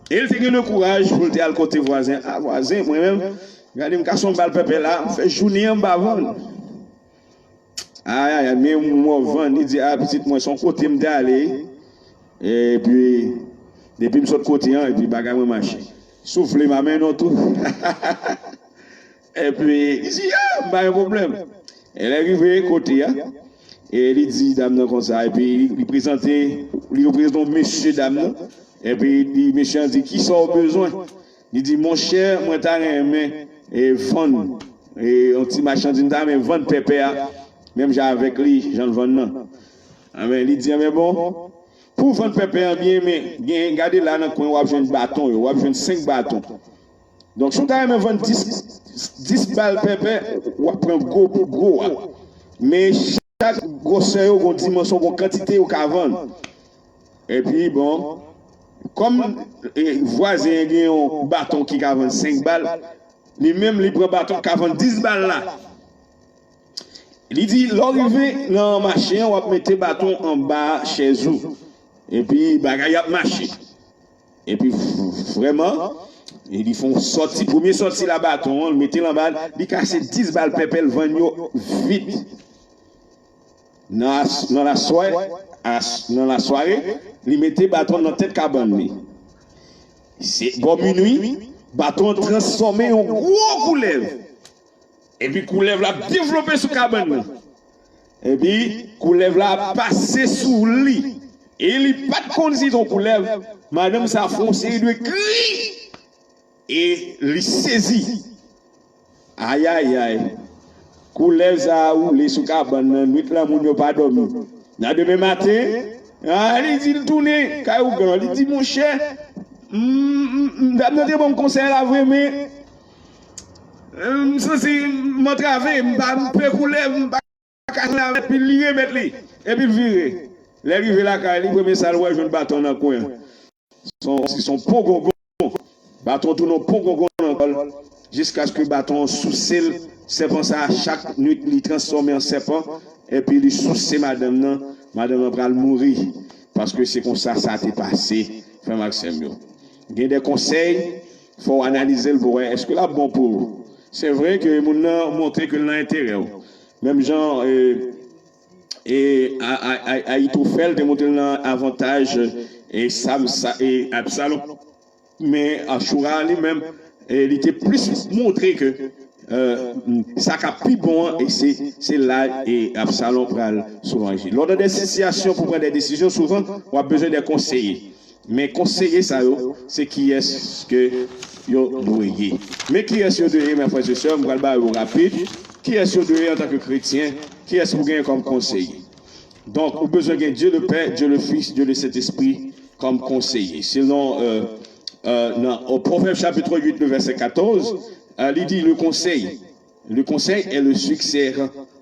E l te gen le kouraj pou l te al kote vwazen. A, vwazen, mwen menm, gade m kase yon bal pèpè la, m fè jounen an m pa vann. Ayayay, men mwen vann, li di, a, pitit mwen, se yon kote m te ale. Epi, depi m sot kote an, epi bagay mwen mache. Si w vle, m a mennen w tou. Epi, li di, a, m pa gen pwoblèm. E lè rive kote a, e li di dam nan konsa, epi li, li prezante, li prezante yon mesye dam nan. Epi li, mesye an di, kisa w bezwen? Li di, monchè, mwen ta renmen e vann e yon ti machandiz, m ta renmen vann pèpè a, menm jan avèk li, jan l vann nan. Anben, li di, anben bon, pou w vann pèpè an byen, men gen, gade la nan kwen w ap jwenn baton yo, w ap jwenn senk baton. Donk, si w ta renmen vann dis, dis bal pèpè, w ap pran gwo pou gwo a. Men chak gwosè yo gon dimansyon, gon kantite yo ka vann. Epi, bon, kòm e, vwazen an gen yon baton ki ka vann senk bal, li menm li pran baton k ka vann dis bal la. Li di, lè w rive nan mache an, w ap mete baton anba chèz ou. Epi, bagay ap mache. Epi, v-, vrèman, li fè yon sòti, premye sòti la baton an, li mete l anba, li kase dis bal pèpè, l vann yo vit. Nan, nan laswè, nan lasware, li mete baton nan tèt kabann li. Se bò minwi, baton an transfòme yon gwo koulèv. Epi koulèv la devlope sou kabann nan. Epi koulèv la pase sou li. E li pa t konn si se yon koulèv. Madanm sa fè yon seri de kri. E li sezi. Ayayay. Koulèv sa a woule sou kabann nan. Nwit lan moun yo pa dòmi. Nan demen maten, a, li di l tounen kay ougan. Li di, monchè, m, m, m, dam nan te ban m konsèy la vre, men m santi m antrave, m pa, m pè koulèv, m pa ka jwenn avè l, epi li remèt li, epi l vire. Lè l rive lakay li, premye sa l wè, jwenn baton nan kwen an. Se yon, se yon pogongon. Baton tounen yon pogongon nan kò l, jiskaske baton an souse l. Sèpan sa a, chak nwit, li transfòme an sèpan, epi li souse madanm nan. Madanm nan pral mouri, paske se konsa sa te pase, frè m ak sè m yo. Gen de konsèy, fò w analize l pou wè èske l ap bon pou ou. Se vre ke moun nan montre ke l nan enterè w. Menm jan, e, e, a, a, a, Ayitofèl te montre l nan avantaj, e, Sam, sa, e, Absalon. Men Achoura li menm, e, li te plis montre ke, e, sa k ap pi bon an, e se, se la, e, Absalon pral sou vanje. Lors de des situations pour prendre des décisions, souvan, w ap bezwen de konseye. Men konseye sa yo, se kiyès ke yo dwe ye. Men kiyès yo dwe ye, mes frères et sœurs, m pral ba yo rapid. Kiyès yo dwe ye antanke kretyen? Kiyès pou genyen kòm konseye? Donk, ou bezwen gen Dieu le Père, Dieu le Fils, Dieu le Saint-Esprit kòm konseye. Selon, euh, euh, nan, au Proverbe chapitre huit, le verset quatorze, euh, li di, le conseil, le conseil et le succès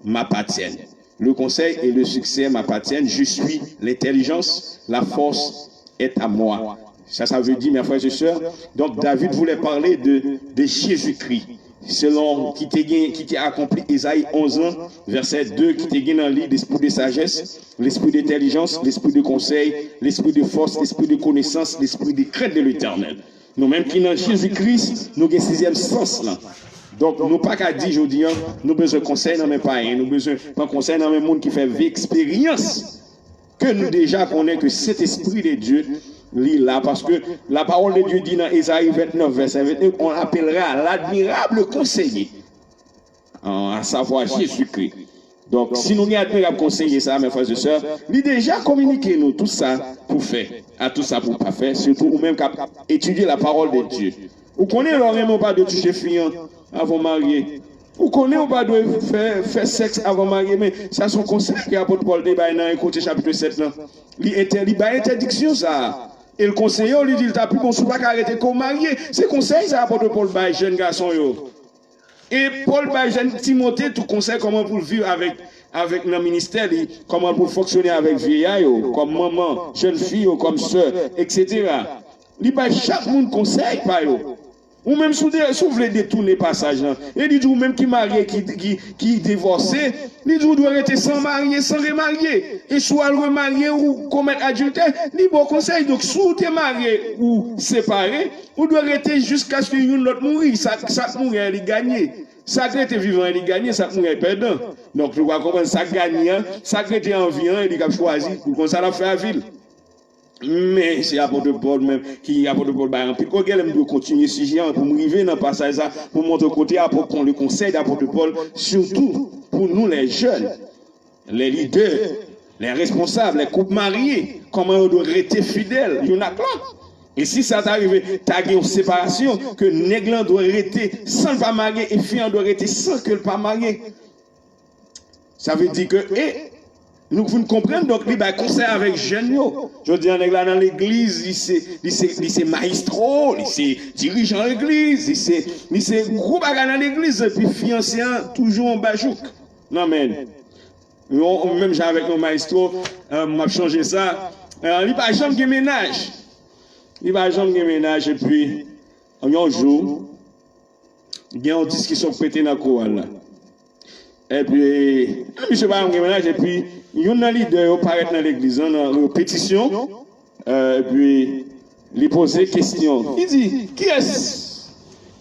m'appartiennent. Le conseil et le succès m'appartiennent. Je suis l'intelligence, la force est à moi. Ça, ça veut dire, mes frères et sœurs, donc David voulait parler de, de Jésus-Christ. Selon ki te gen, ki te akonpli Ezayi onz lan, vèsè de, ki te gen nan li lespri de sajès, lespri de entèlijans, lespri de konsèy, lespri de fòs, lespri de konesans, lespri de krent de Letènèl. Nou menm ki nan Jezi Kris, nou gen sizyèm sans lan. Donk, nou pa ka di jodi an, nou bezwen konsèy nan men payen, nou bezwen pran konsèy nan men moun ki fè vye eksperyans ke nou deja konnen ke Sentespri de Dye Li la, paske la parole de Dieu di nan Ezayi vennèf, vèsè vennèf, on appellera l'admirable conseiller, à savoir Jésus-Christ. Donk, si nou gen admirab konseye sa, mes frères et sœurs, li deja kominike nou tout sa pou fè, a tout sa pou pa fè, sitou ou menm k ap etidye la parole de Dieu. Ou konnen lè w renmen w pa dwe touche fi an avan w marye. Ou konnen w pa dwe fè, fè sèks avan w marye, men sa se yon konsèy ke apot Pòl te bay nan en Korentyen chapit sèt lan. Li entè, li bay entèdiksyon sa a. E l konseye w, li di l ta pi bon si w pa ka rete ke w marye. Se konsèy sa apot Pòl bay jèn gason yo. E Pòl bay jèn Timote tou konsèy kòman pou l viv avèk, avèk nan ministè li, kòman pou l fonksyone avèk vyeya yo, kòm manman, jèn fi yo, kòm sè, etsetera. Li bay chak moun konsèy pa yo. Ou menm si w de, si w vle detounen pasaj lan, e li di w menm ki marye, ki, ki, ki divòse, li di w dwe rete san marye, san remarye. E si w al remarye ou komèt adiltè, li ba w konsèy. Donk, si w te marye ou separe, ou dwe rete jiskaske youn lòt mouri. Sa, sa k mouri a, li ganye. Sa k rete vivan an, li ganye. Sa k mouri a, li pèdan. Donk, nou va konprann sa k ganye an, sa k rete an vi an, e li k ap chwazi. Ou konn sa l ap fè a vi l. Men se apot Pòl menm, ki apot Pòl bay anpil. Oke, lè m dwe kontinye sijè an pou m rive nan pasaj sa, pou m montre kote apot, le conseil d'apôtre Paul, surtout pour nous les jeunes, les leaders, les responsables, les couples mariés, kòman yo dwe rete fidèl youn ak lòt. E si sa ta rive, ta gen yon separasyon, ke nèg lan dwe rete san l pa marye, e fi an dwe rete san ke l pa marye. Sa vle di ke, e, nou vin konprann, donk, li bay konsèy avèk jèn yo. Jodi a, nèg la nan legliz, li se, li se, li se mayestwo, li se dirijan legliz, li se, li se gwo bagay nan legliz, epi fiyanse an toujou anba jouk. Nan men. Yon, menm jan avèk yon mayestwo, e, m ap chonje sa, e, li pa janm gen mennaj. Li pa janm gen mennaj, epi yon jou, gen yon diskisyon k pete nan koral la. Epi, misye pa janm gen mennaj, epi youn nan lidè yo parèt nan legliz lan, nan repetisyon, e, epi li poze kesyon. Li di, kiyès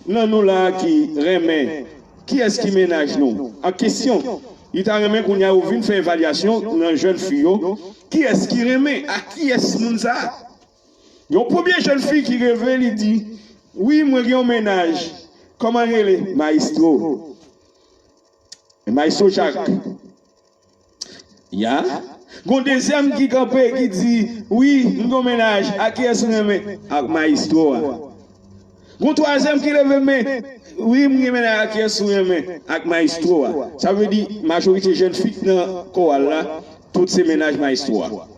nan nou la ki renmen, kiyès ki mennaj nou? An kesyon, li ta renmen kounye a yo vin fè evalyasyon nan jèn fi yo, kiyès ki renmen, a kiyès moun sa a? Yon premye jèn fi ki leve, li di, wi, mwen gen yon mennaj. Kòman l rele? Mayestwo. Mayestwo Jak. Ya. Gon dezyèm ki kanpe, ki di, wi, m gen yon mennaj. A kiyès ou renmen? Ak mayestwo a. Gon twazyèm ki leve men, wi, m gen mennaj. A kiyès ou renmen? Ak mayestwo a. Sa vle di, majorite jèn fi k nan koral la, tout se mennaj mayestwo a.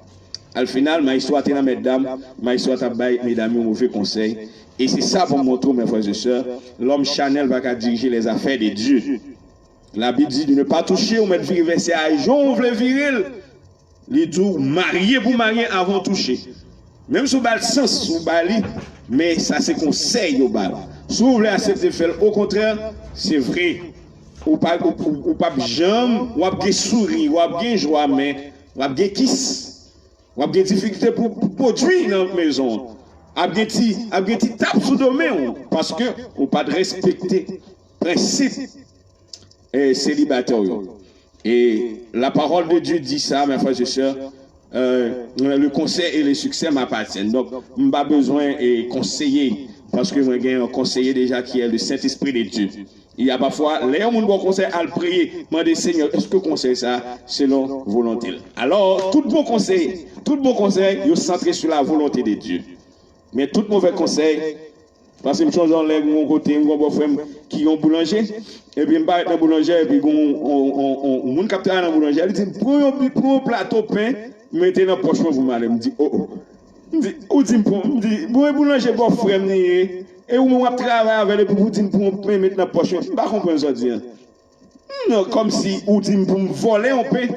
Al final, mayestwo a te nan mètdam, mayestwo a t ap bay medam yo move konsèy. E se sa pou m montre w, mes frères et sœurs, lòm chanèl pa ka dirije les affaires de Dieu. Labib di, de ne pas toucher, ou mèt vire vèsè a jan w vle vire l. Li di w marye pou marye avan w touche. Menm si w ba l sans, ou ba li, men sa se konsèy yo ba l. Si w vle aksepte fè l, okontrè, se vre, ou pa, ou, ou, ou p ap janm, w ap gen souri, w ap gen jwa, men w ap gen kis. W ap gen difikilte pou, pou pwodui nan mezon an. Ap gen ti, ap gen ti tap sou do men w, paske ou pa t respekte prensip, e, selibatè w yo. E la parole de Dieu dit ça, mes frères et sœurs, euh, le conseil et le succès m'appartiennent. Donk, m pa bezwen, e, konseye, paske mwen gen yon konseye deja ki est le Saint-Esprit de Dieu. Il y a parfois, lè yon moun ba w konsèy, al priye, mande Senyè, èske konsèy sa a selon volonte l? Alò, tout bon konsèy, tout bon konsèy, yo santre sou la volonte de Dieu. Men tout movè konsèy, paske m chonje yon lè m yon kote, m gon bòfrè m ki yon boulanje, epi m parèt nan boulanjè, epi gon yon, yon, yon, yon moun k ap travay nan boulanje, li di m, pran yon, pran yon plato pen, mete nan pòch mwen pou m ale. M di, o, o. M di, ou di m pran, m di, bon, e boulanje bòfrè m li ye, e ou menm w ap travay avè l, epi pou di m pran yon pen, met nan pòch mwen, m pa konprann sa w di an. Non, kòmsi ou di m pou m vòlè yon pen.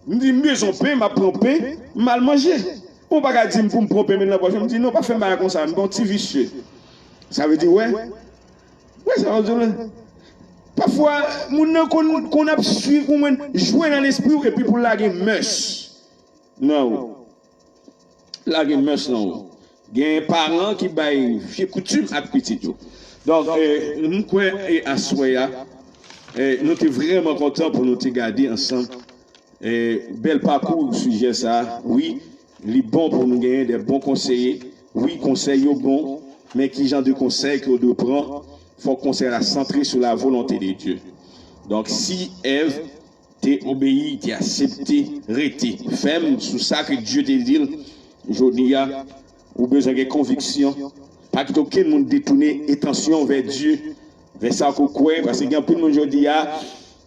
M di, m bezwen pen, m ap pran pen, m al manje. Ou pa ka di m pou m pran pen, met nan pòch mwen. M di, non, pa fè m bagay konsa, m pa yon ti visye. Sa vle di, wè, wè, sa vle di, wè. Pafwa, moun nan konn, konn ap swiv ou, menm jwe nan lespri w, epi pou lage mès nan ou. Lage mès nan ou. Gen paran ki bay vye koutim ak pitit yo. Donk, e, m kwè, e, aswè a, e, nou te vrèman kontan pou nou te gade ansanm, e, bèl pakou sijè sa a. Wi, li bon pou nou genyen de bon konseye, wi, konsèy yo bon, men ki jan de konsèy ke w dwe pran? Fòk konsèy la santre sou la volonte de Dye. Donk, si Èv te obeyi, te aksepte, rete fèm sou sa ke Dye te di l, jodi a, ou bezwen gen konviksyon. Pa kite okenn moun detounen etansyon vè Dye, vè sa ke w kwè, paske gen anpil moun jodi a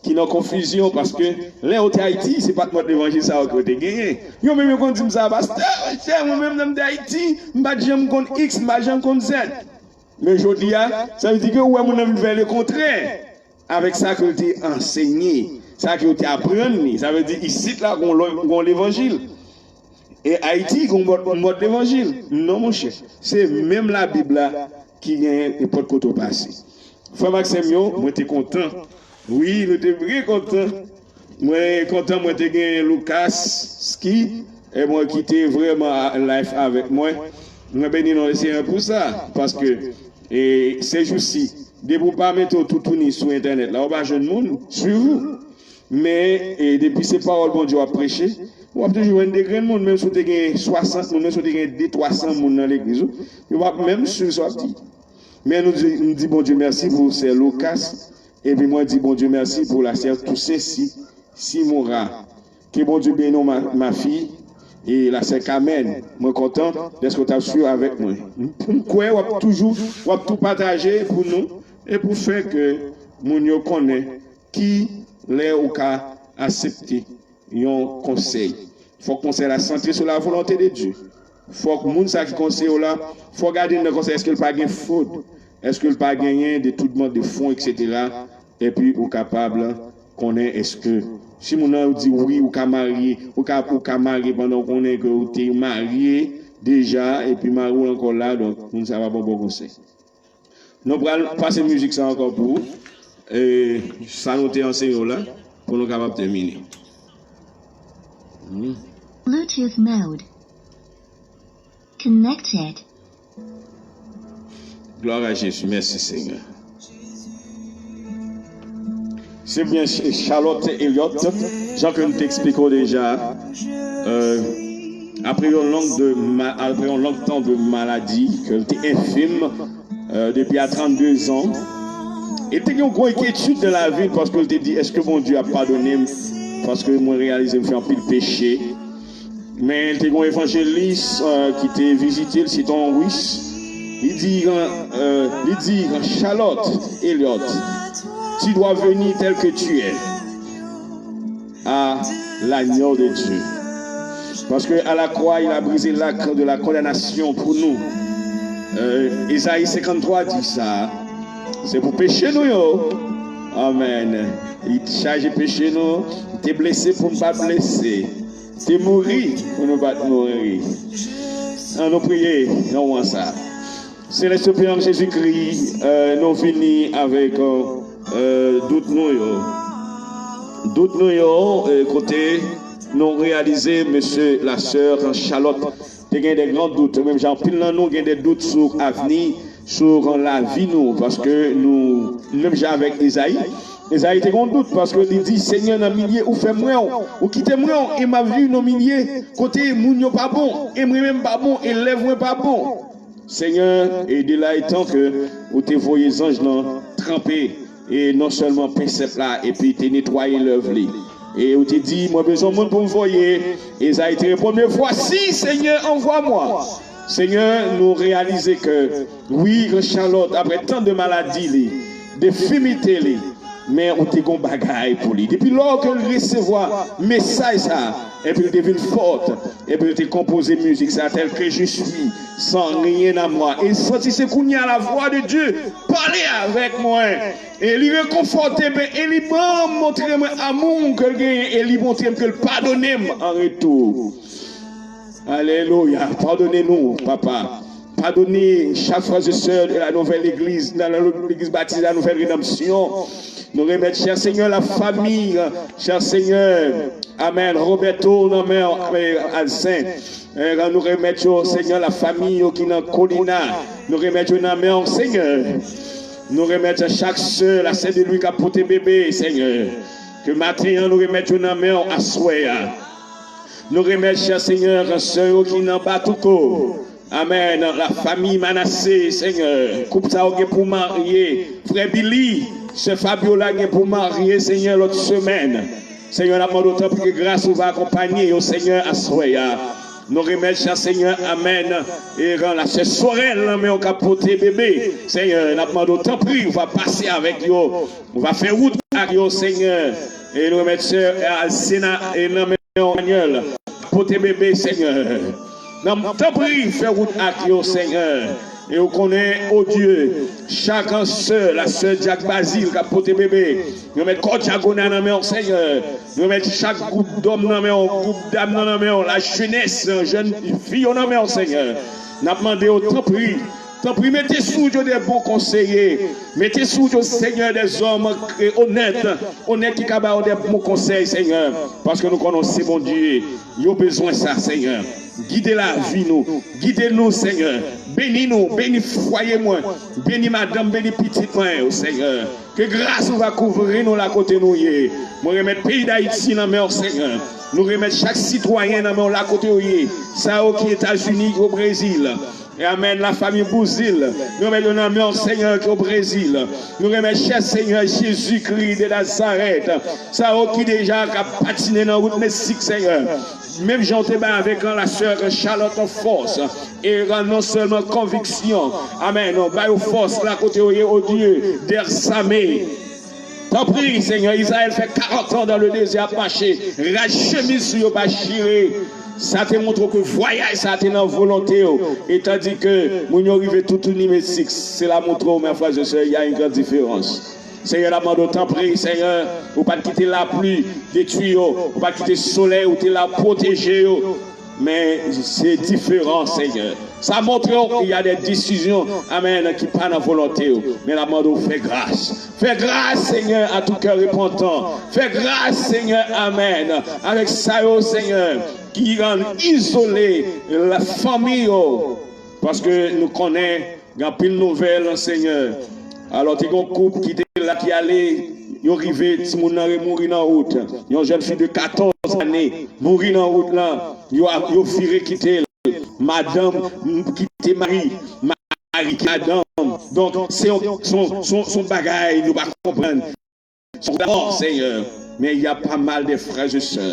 ki nan konfizyon, paske lè yo te Ayiti, se pa t mòd levanjil sa yo ke yo te genyen. Yo menm yo konn di m sa, pastè, monchè, mwen menm, lè m te Ayiti, m pa t janm konn X, m pa t janm konn Z. Men jodi a, sa vle di ke ou wè moun nan vin fè lekontrè avèk sa ke l te ansenye, sa ke yo te aprann li. Sa vle di isit la, gon lò, gon levanjil. E Ayiti, gon mòd, mòd levanjil. Non, monchè. Se menm Labib la ki gen nenpòt kote w pase. Frè m ak sè m yo, mwen te kontan. Wi, nou te byen kontan. Mwen kontan mwen te gen Lucas Ski, e mwen ki te vrèman live avèk mwen. Mwen beni non Senyè pou sa, paske e, se jou si, depi w pa mete w toutouni sou entènèt la, ou pa jwenn moun swiv ou. Men e, depi se pawòl Bondye w ap preche, w ap toujou jwenn de grenn moun, menm si w te gen swasant moun, menm si w te gen de twa san moun nan legliz ou, yo p ap menm swiv sa w ap di. Men nou di, nou di Bondye mèsi pou sè Lucas, epi mwen di Bondye mèsi pou la sè Toussaint Si, Simoura. Ke Bondye beni w, ma, ma fille, e la sè Kamèn. Mwen kontan dèske w t ap swiv avèk mwen. M, m kwè w ap toujou, w ap tou pataje pou nou, e pou fè ke moun yo konnen ki lè ou ka aksepte yon konsèy. Fòk konsèy la santre sou la volonte de Dye. Fòk moun sa ki konseye w la, fò w gade nan konsèy, èske l pa gen fwod, èske l pa genyen detounman de fon, etsetera. Epi ou kapab konnen èske si moun nan di wi, ou ka marye, ou ka, ou ka marye pandan w konnen ke ou te marye deja, epi mari w ankò la, donk moun sa pa ba w bon konsèy. Nou pral pase mizik sa ankò pou ou. E, sa nou te anseye w la, pou nou kapab tèmine. Hmm. Bluetooth mode. Connected. Glwa a Jezi, mèsi Senyè. Se byen Ch-, Charlotte Elliott, jan ke m te eksplike w deja, euh, apre yon long de ma-, apre yon long tan de maladi, ke l te enfim, euh, depi a trannde zan, e te gen yon gwo enkyetid nan lavi l, paske l te di, èske Bondye ap padone m? Paske mwen reyalize m fè anpil peche. Men te gen yon evanjelis, euh, ki te vizite l, se te yon Ris. Li di, euh, li di, Charlotte Elliott, tu dois venir tel que tu es à l'agneau de Dieu. Parce que à la croix, il a brisé l'acte de la condamnation pour nous. Euh, Ezayi senkanntwa di sa. Se pou peche nou yo. Amen. Li chaje peche nou. Li te blese pou n pa blese. Te mouri pou nou pa t mouri. An nou priye nan moman sa. Selès Pè an Jezikri, euh, nou vini avèk, euh, dout nou yo. Dout nou yo, euh, kote nou reyalize mesye, la sè Charlotte te gen de gran dout. Menm jan anpil nan nou gen de dout sou avni, sou lavi nou, paske nou, menm jan avèk Ezayi, Ezayi te gen dout, paske li di, Senyè, nan milye ou fè m wè w, ou kite m wè w, e m ap viv nan milye kote moun yo pa bon, e mwen menm pa bon, elèv mwen pa bon. Senyè, e de la etan ke ou te voye zanj lan tranpe, e non sèlman pen sèp la, epi te netwaye lèv li. E ou te di, mwen bezwen moun pou m voye. Ezayi te reponn, mais voici, Seigneur, envoie-moi. Senyè, nou reyalize ke, wi, Charlotte, apre tan de maladi li, de enfimite li, men ou te gon bagay pou li. Depi lò ke l resevwa mesaj sa, epi l te vin fòt, epi l te konpoze mizik sa, tel que je suis, sans rien à moi. E santi se kounye a la voix de Dieu pale avèk mwen. E li rekonfòte mwen, e li ban m montre mwen amou ke l genyen, e li montre m ke l padone m an retou. Alelouya. Padone nou, papa. Padone chak frè e sè de la nouvèl egliz, nan la legliz batize la nouvèl redanmsyon. Nou remèt, chè Senyè, la fami, chè Senyè, amèn, Roberto nan men w, amèn, Alsen. Eh, nou remèt yo, Senyè, la fami yo ki nan Kolina. Nou remèt yo nan men w, Senyè. Nou remèt chak sè, la sè de Lwi k ap pote bebe, Senyè. Ke maten an, nou remèt yo nan men w aswè a. Nou remèt, chè Senyè, sè yo ki nan Batouko. Amèn. La famiy Manase, Senyè. Koup sa yo gen pou marye. Frè Billy, sè Fabiola gen pou marye, Senyè, lòt semèn. Senyè, n ap mande w tanpri ke gras ou va akonpanye yo, Senyè, aswè a. Nou remèt sa, Senyè, amèn. E ran la sè Sorèl nan men w k ap pote bebe. Senyè, n ap mande w tanpri, ou va pase avèk yo. Ou va fè wout ak yo, Senyè. E nou remèt sè Alcena e nan men w, Daniel. Pote bebe, Senyè. Nan, tanpri, fè wout ak yo, Senyè. E ou konnen, o Dye, chak sè, la sè Dyak Bazil k ap pote bebe. Nou remèt kò Dyak Ona nan men w, Senyè. Nou remèt chak gwoup dòm nan men w, gwoup dam nan nan men w, lajenès, jèn fi yo nan men w, Senyè. N ap mande w, tanpri, tanpri, mete sou yo de bon konseye. Mete sou yo, Senyè, de zòm onèt, onèt ki ka ba yo de bon konsèy, Senyè. Paske nou konnen w se Bondye. Yo bezwen sa, Senyè. Gide lavi nou. Gide nou, Senyè. Beni nou. Beni fwaye mwen. Beni madanm, beni pitit mwen yo, Senyè. Ke gras ou va kouvri nou la kote nou ye. Mwen remèt peyi Dayiti nan men w, Senyè. Nou remèt chak sitwayen nan men w la kote yo ye. Sa yo ki Etazini, ki o Brezil. E amèn, lafanmi Bouzil. Nou remèt yo nan men w, Senyè, ki o Brezil. Nou remèt chè Senyè Jezikri de Nazarèt. Sa yo ki deja ka patinen nan wout Meksik, Senyè. Menm jan w te bay avèk la sè Charlotte fòs. E rann non sèlman konviksyon. Amèn. Ba yo fòs la kote yo ye, o Dye dèzame. Tanpri, Senyè, Izrayèl fè karant an dan le dezè ap mache. Rad chemiz sou yo pa chire. Sa te montre w ke vwayaj sa te nan volonte w. E tandi ke moun yo rive toutouni Meksik, sela montre w, mes frères et sœurs, il y a une grande différence. Senyè, n ap mande w, tanpri, Senyè, ou pa t kite lapli detwi yo, ou pa t kite solèy, ou te la pwoteje yo. Men se diferan, Senyè. Sa montre w ke y a de desizyon, amèn, ki pa nan volonte w. Men n ap mande w fè gras. Fè gras, Senyè, a tout kè repantan. Fè gras, Senyè, amèn, avèk sa yo, Senyè, ki rann izole lafanmi yo. Paske nou konnen gen anpil nouvèl, Senyè. Alò, te gen yon koup ki te la, ki ale, yo rive, timoun nan remouri nan wout. Yon jèn fi de katòz ane mouri nan wout lan. Yo, yo vire kite l. Madanm kite mari, mari kite madanm. Donk, se yon, se yon, se yon, se yon bagay nou pa konprann. Son mò, Senyè. Men y a pa mal de frè e sè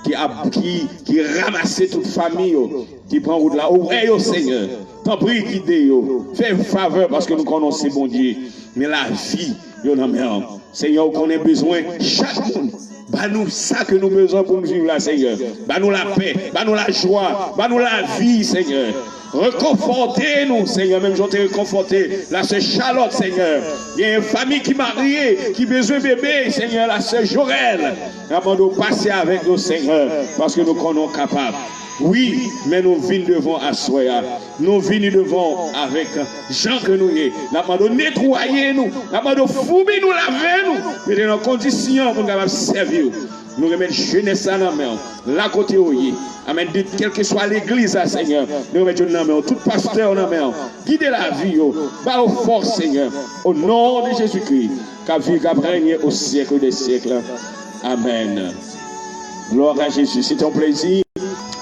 ki ap, ki, ki ranmase tout fanmi yo, ki pran wout la. Ou wè yo, Senyè. Tanpri, gide yo. Fè favè, paske nou konnen w se Bondye. Men lavi yo nan men w. Senyè, ou konnen bezwen chak moun. Ba nou sa ke nou bezwen pou n viv la, Senyè. Ba nou lapè, ba nou lajwa, ba nou lavi, Senyè. Rekonfòte nou, Senyè, menm jan w te rekonfòte la sè Charlotte, Senyè. Gen fanmi ki marye, ki bezwen bebe, Senyè, la sè Jorel. N ap mande w pase avèk nou, Senyè, paske nou konnen w kapab. Wi, men nou vin devan w aswè a. Nou vini devan w avèk jan ke nou ye. N ap mande w netwaye nou. N ap mande w foubi nou, lave nou. Mete nou nan kondisyon pou n kapab sèvi w. Nou remèt jenès la nan men w. La kote yo ye. Amèn. De kèlkeswa legliz la, Senyè. Nou remèt yo nan men w. Tout pastè yo nan men w. Gide lavi yo. Ba yo fòs, Senyè. O non de Jezikri, k ap viv, k ap renye o syèk de syèk. Amèn. Glwa a Jezi. Se te yon plezi,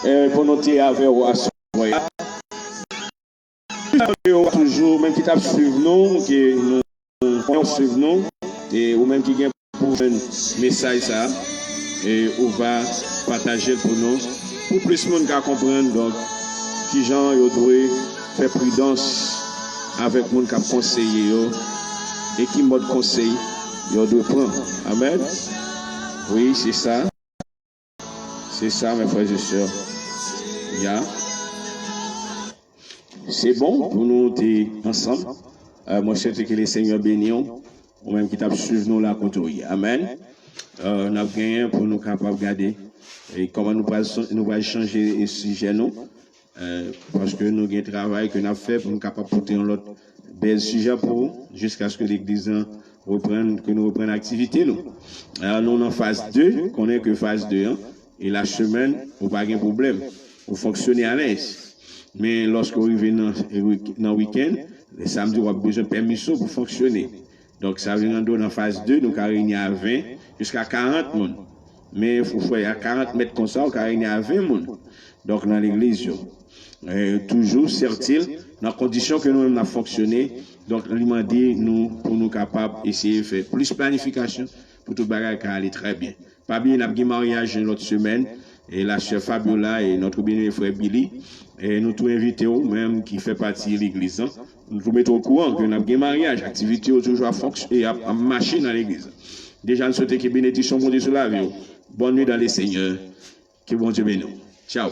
eh, pou nou te avè w aswè a. Yo toujou, menm ki t ap swiv nou, ke nou konnen w swiv nou, e ou menm ki gen pou jwenn mesaj sa a, e ou va pataje l pou nou, pou plis moun ka konprann, donk, kijan yo dwe fè pridans avèk moun k ap konseye yo, e ki mòd konsèy yo dwe pran. Amèn. Wi, se sa. Se sa, mes frères et sœurs. Ya. Se bon pou nou te ansanm. Euh, mwen swete ke le Senyè beni w. Ou menm ki t ap swiv nou la kote w ye. Amèn. Euh, n ap genyen pou nou kapab gade, e kòman nou pral, nou pral chanje, e, sijè nou. Euh, paske nou gen travay ke n ap fè pou nou kapab pote yon lòt bèl sijè pou ou, jiskaske legliz lan reprann, ke nou reprann aktivite nou. Alò, nou nan faz de, konnen ke faz de an, e la semèn, ou pa gen pwoblèm. Ou fonksyone alèz. Men lòske w rive nan, nan wikenn, samdi, w ap bezwen pèmisyon pou fonksyone. Donk, sa vle mande w nan faz de, nou ka reyini a ven jiska karant moun. Men ou fè a karant mèt konsa, ou ka reyini a ven moun. Donk, nan legliz yo. E, toujou, sètil, nan kondisyon ke nou menm n ap fonksyone, donk, li mande nou pou nou kapab eseye fè plis planifikasyon pou tout bagay ka ale trè byen. Pa bliye, n ap gen maryaj yon lòt semèn, e la sè Fabiola e notre bien-aimé frè Billy, e nou tou envite w, menm ki fè pati legliz lan, nou tou mete w okouran ke n ap gen maryaj, aktivite yo toujou ap fonksy-, e ap, ap mache nan legliz lan. Deja, n swete ke benediksyon Bondye sou lavi w. Bonne nuit dans le Seigneur. Ke Bondye beni w. Tchao.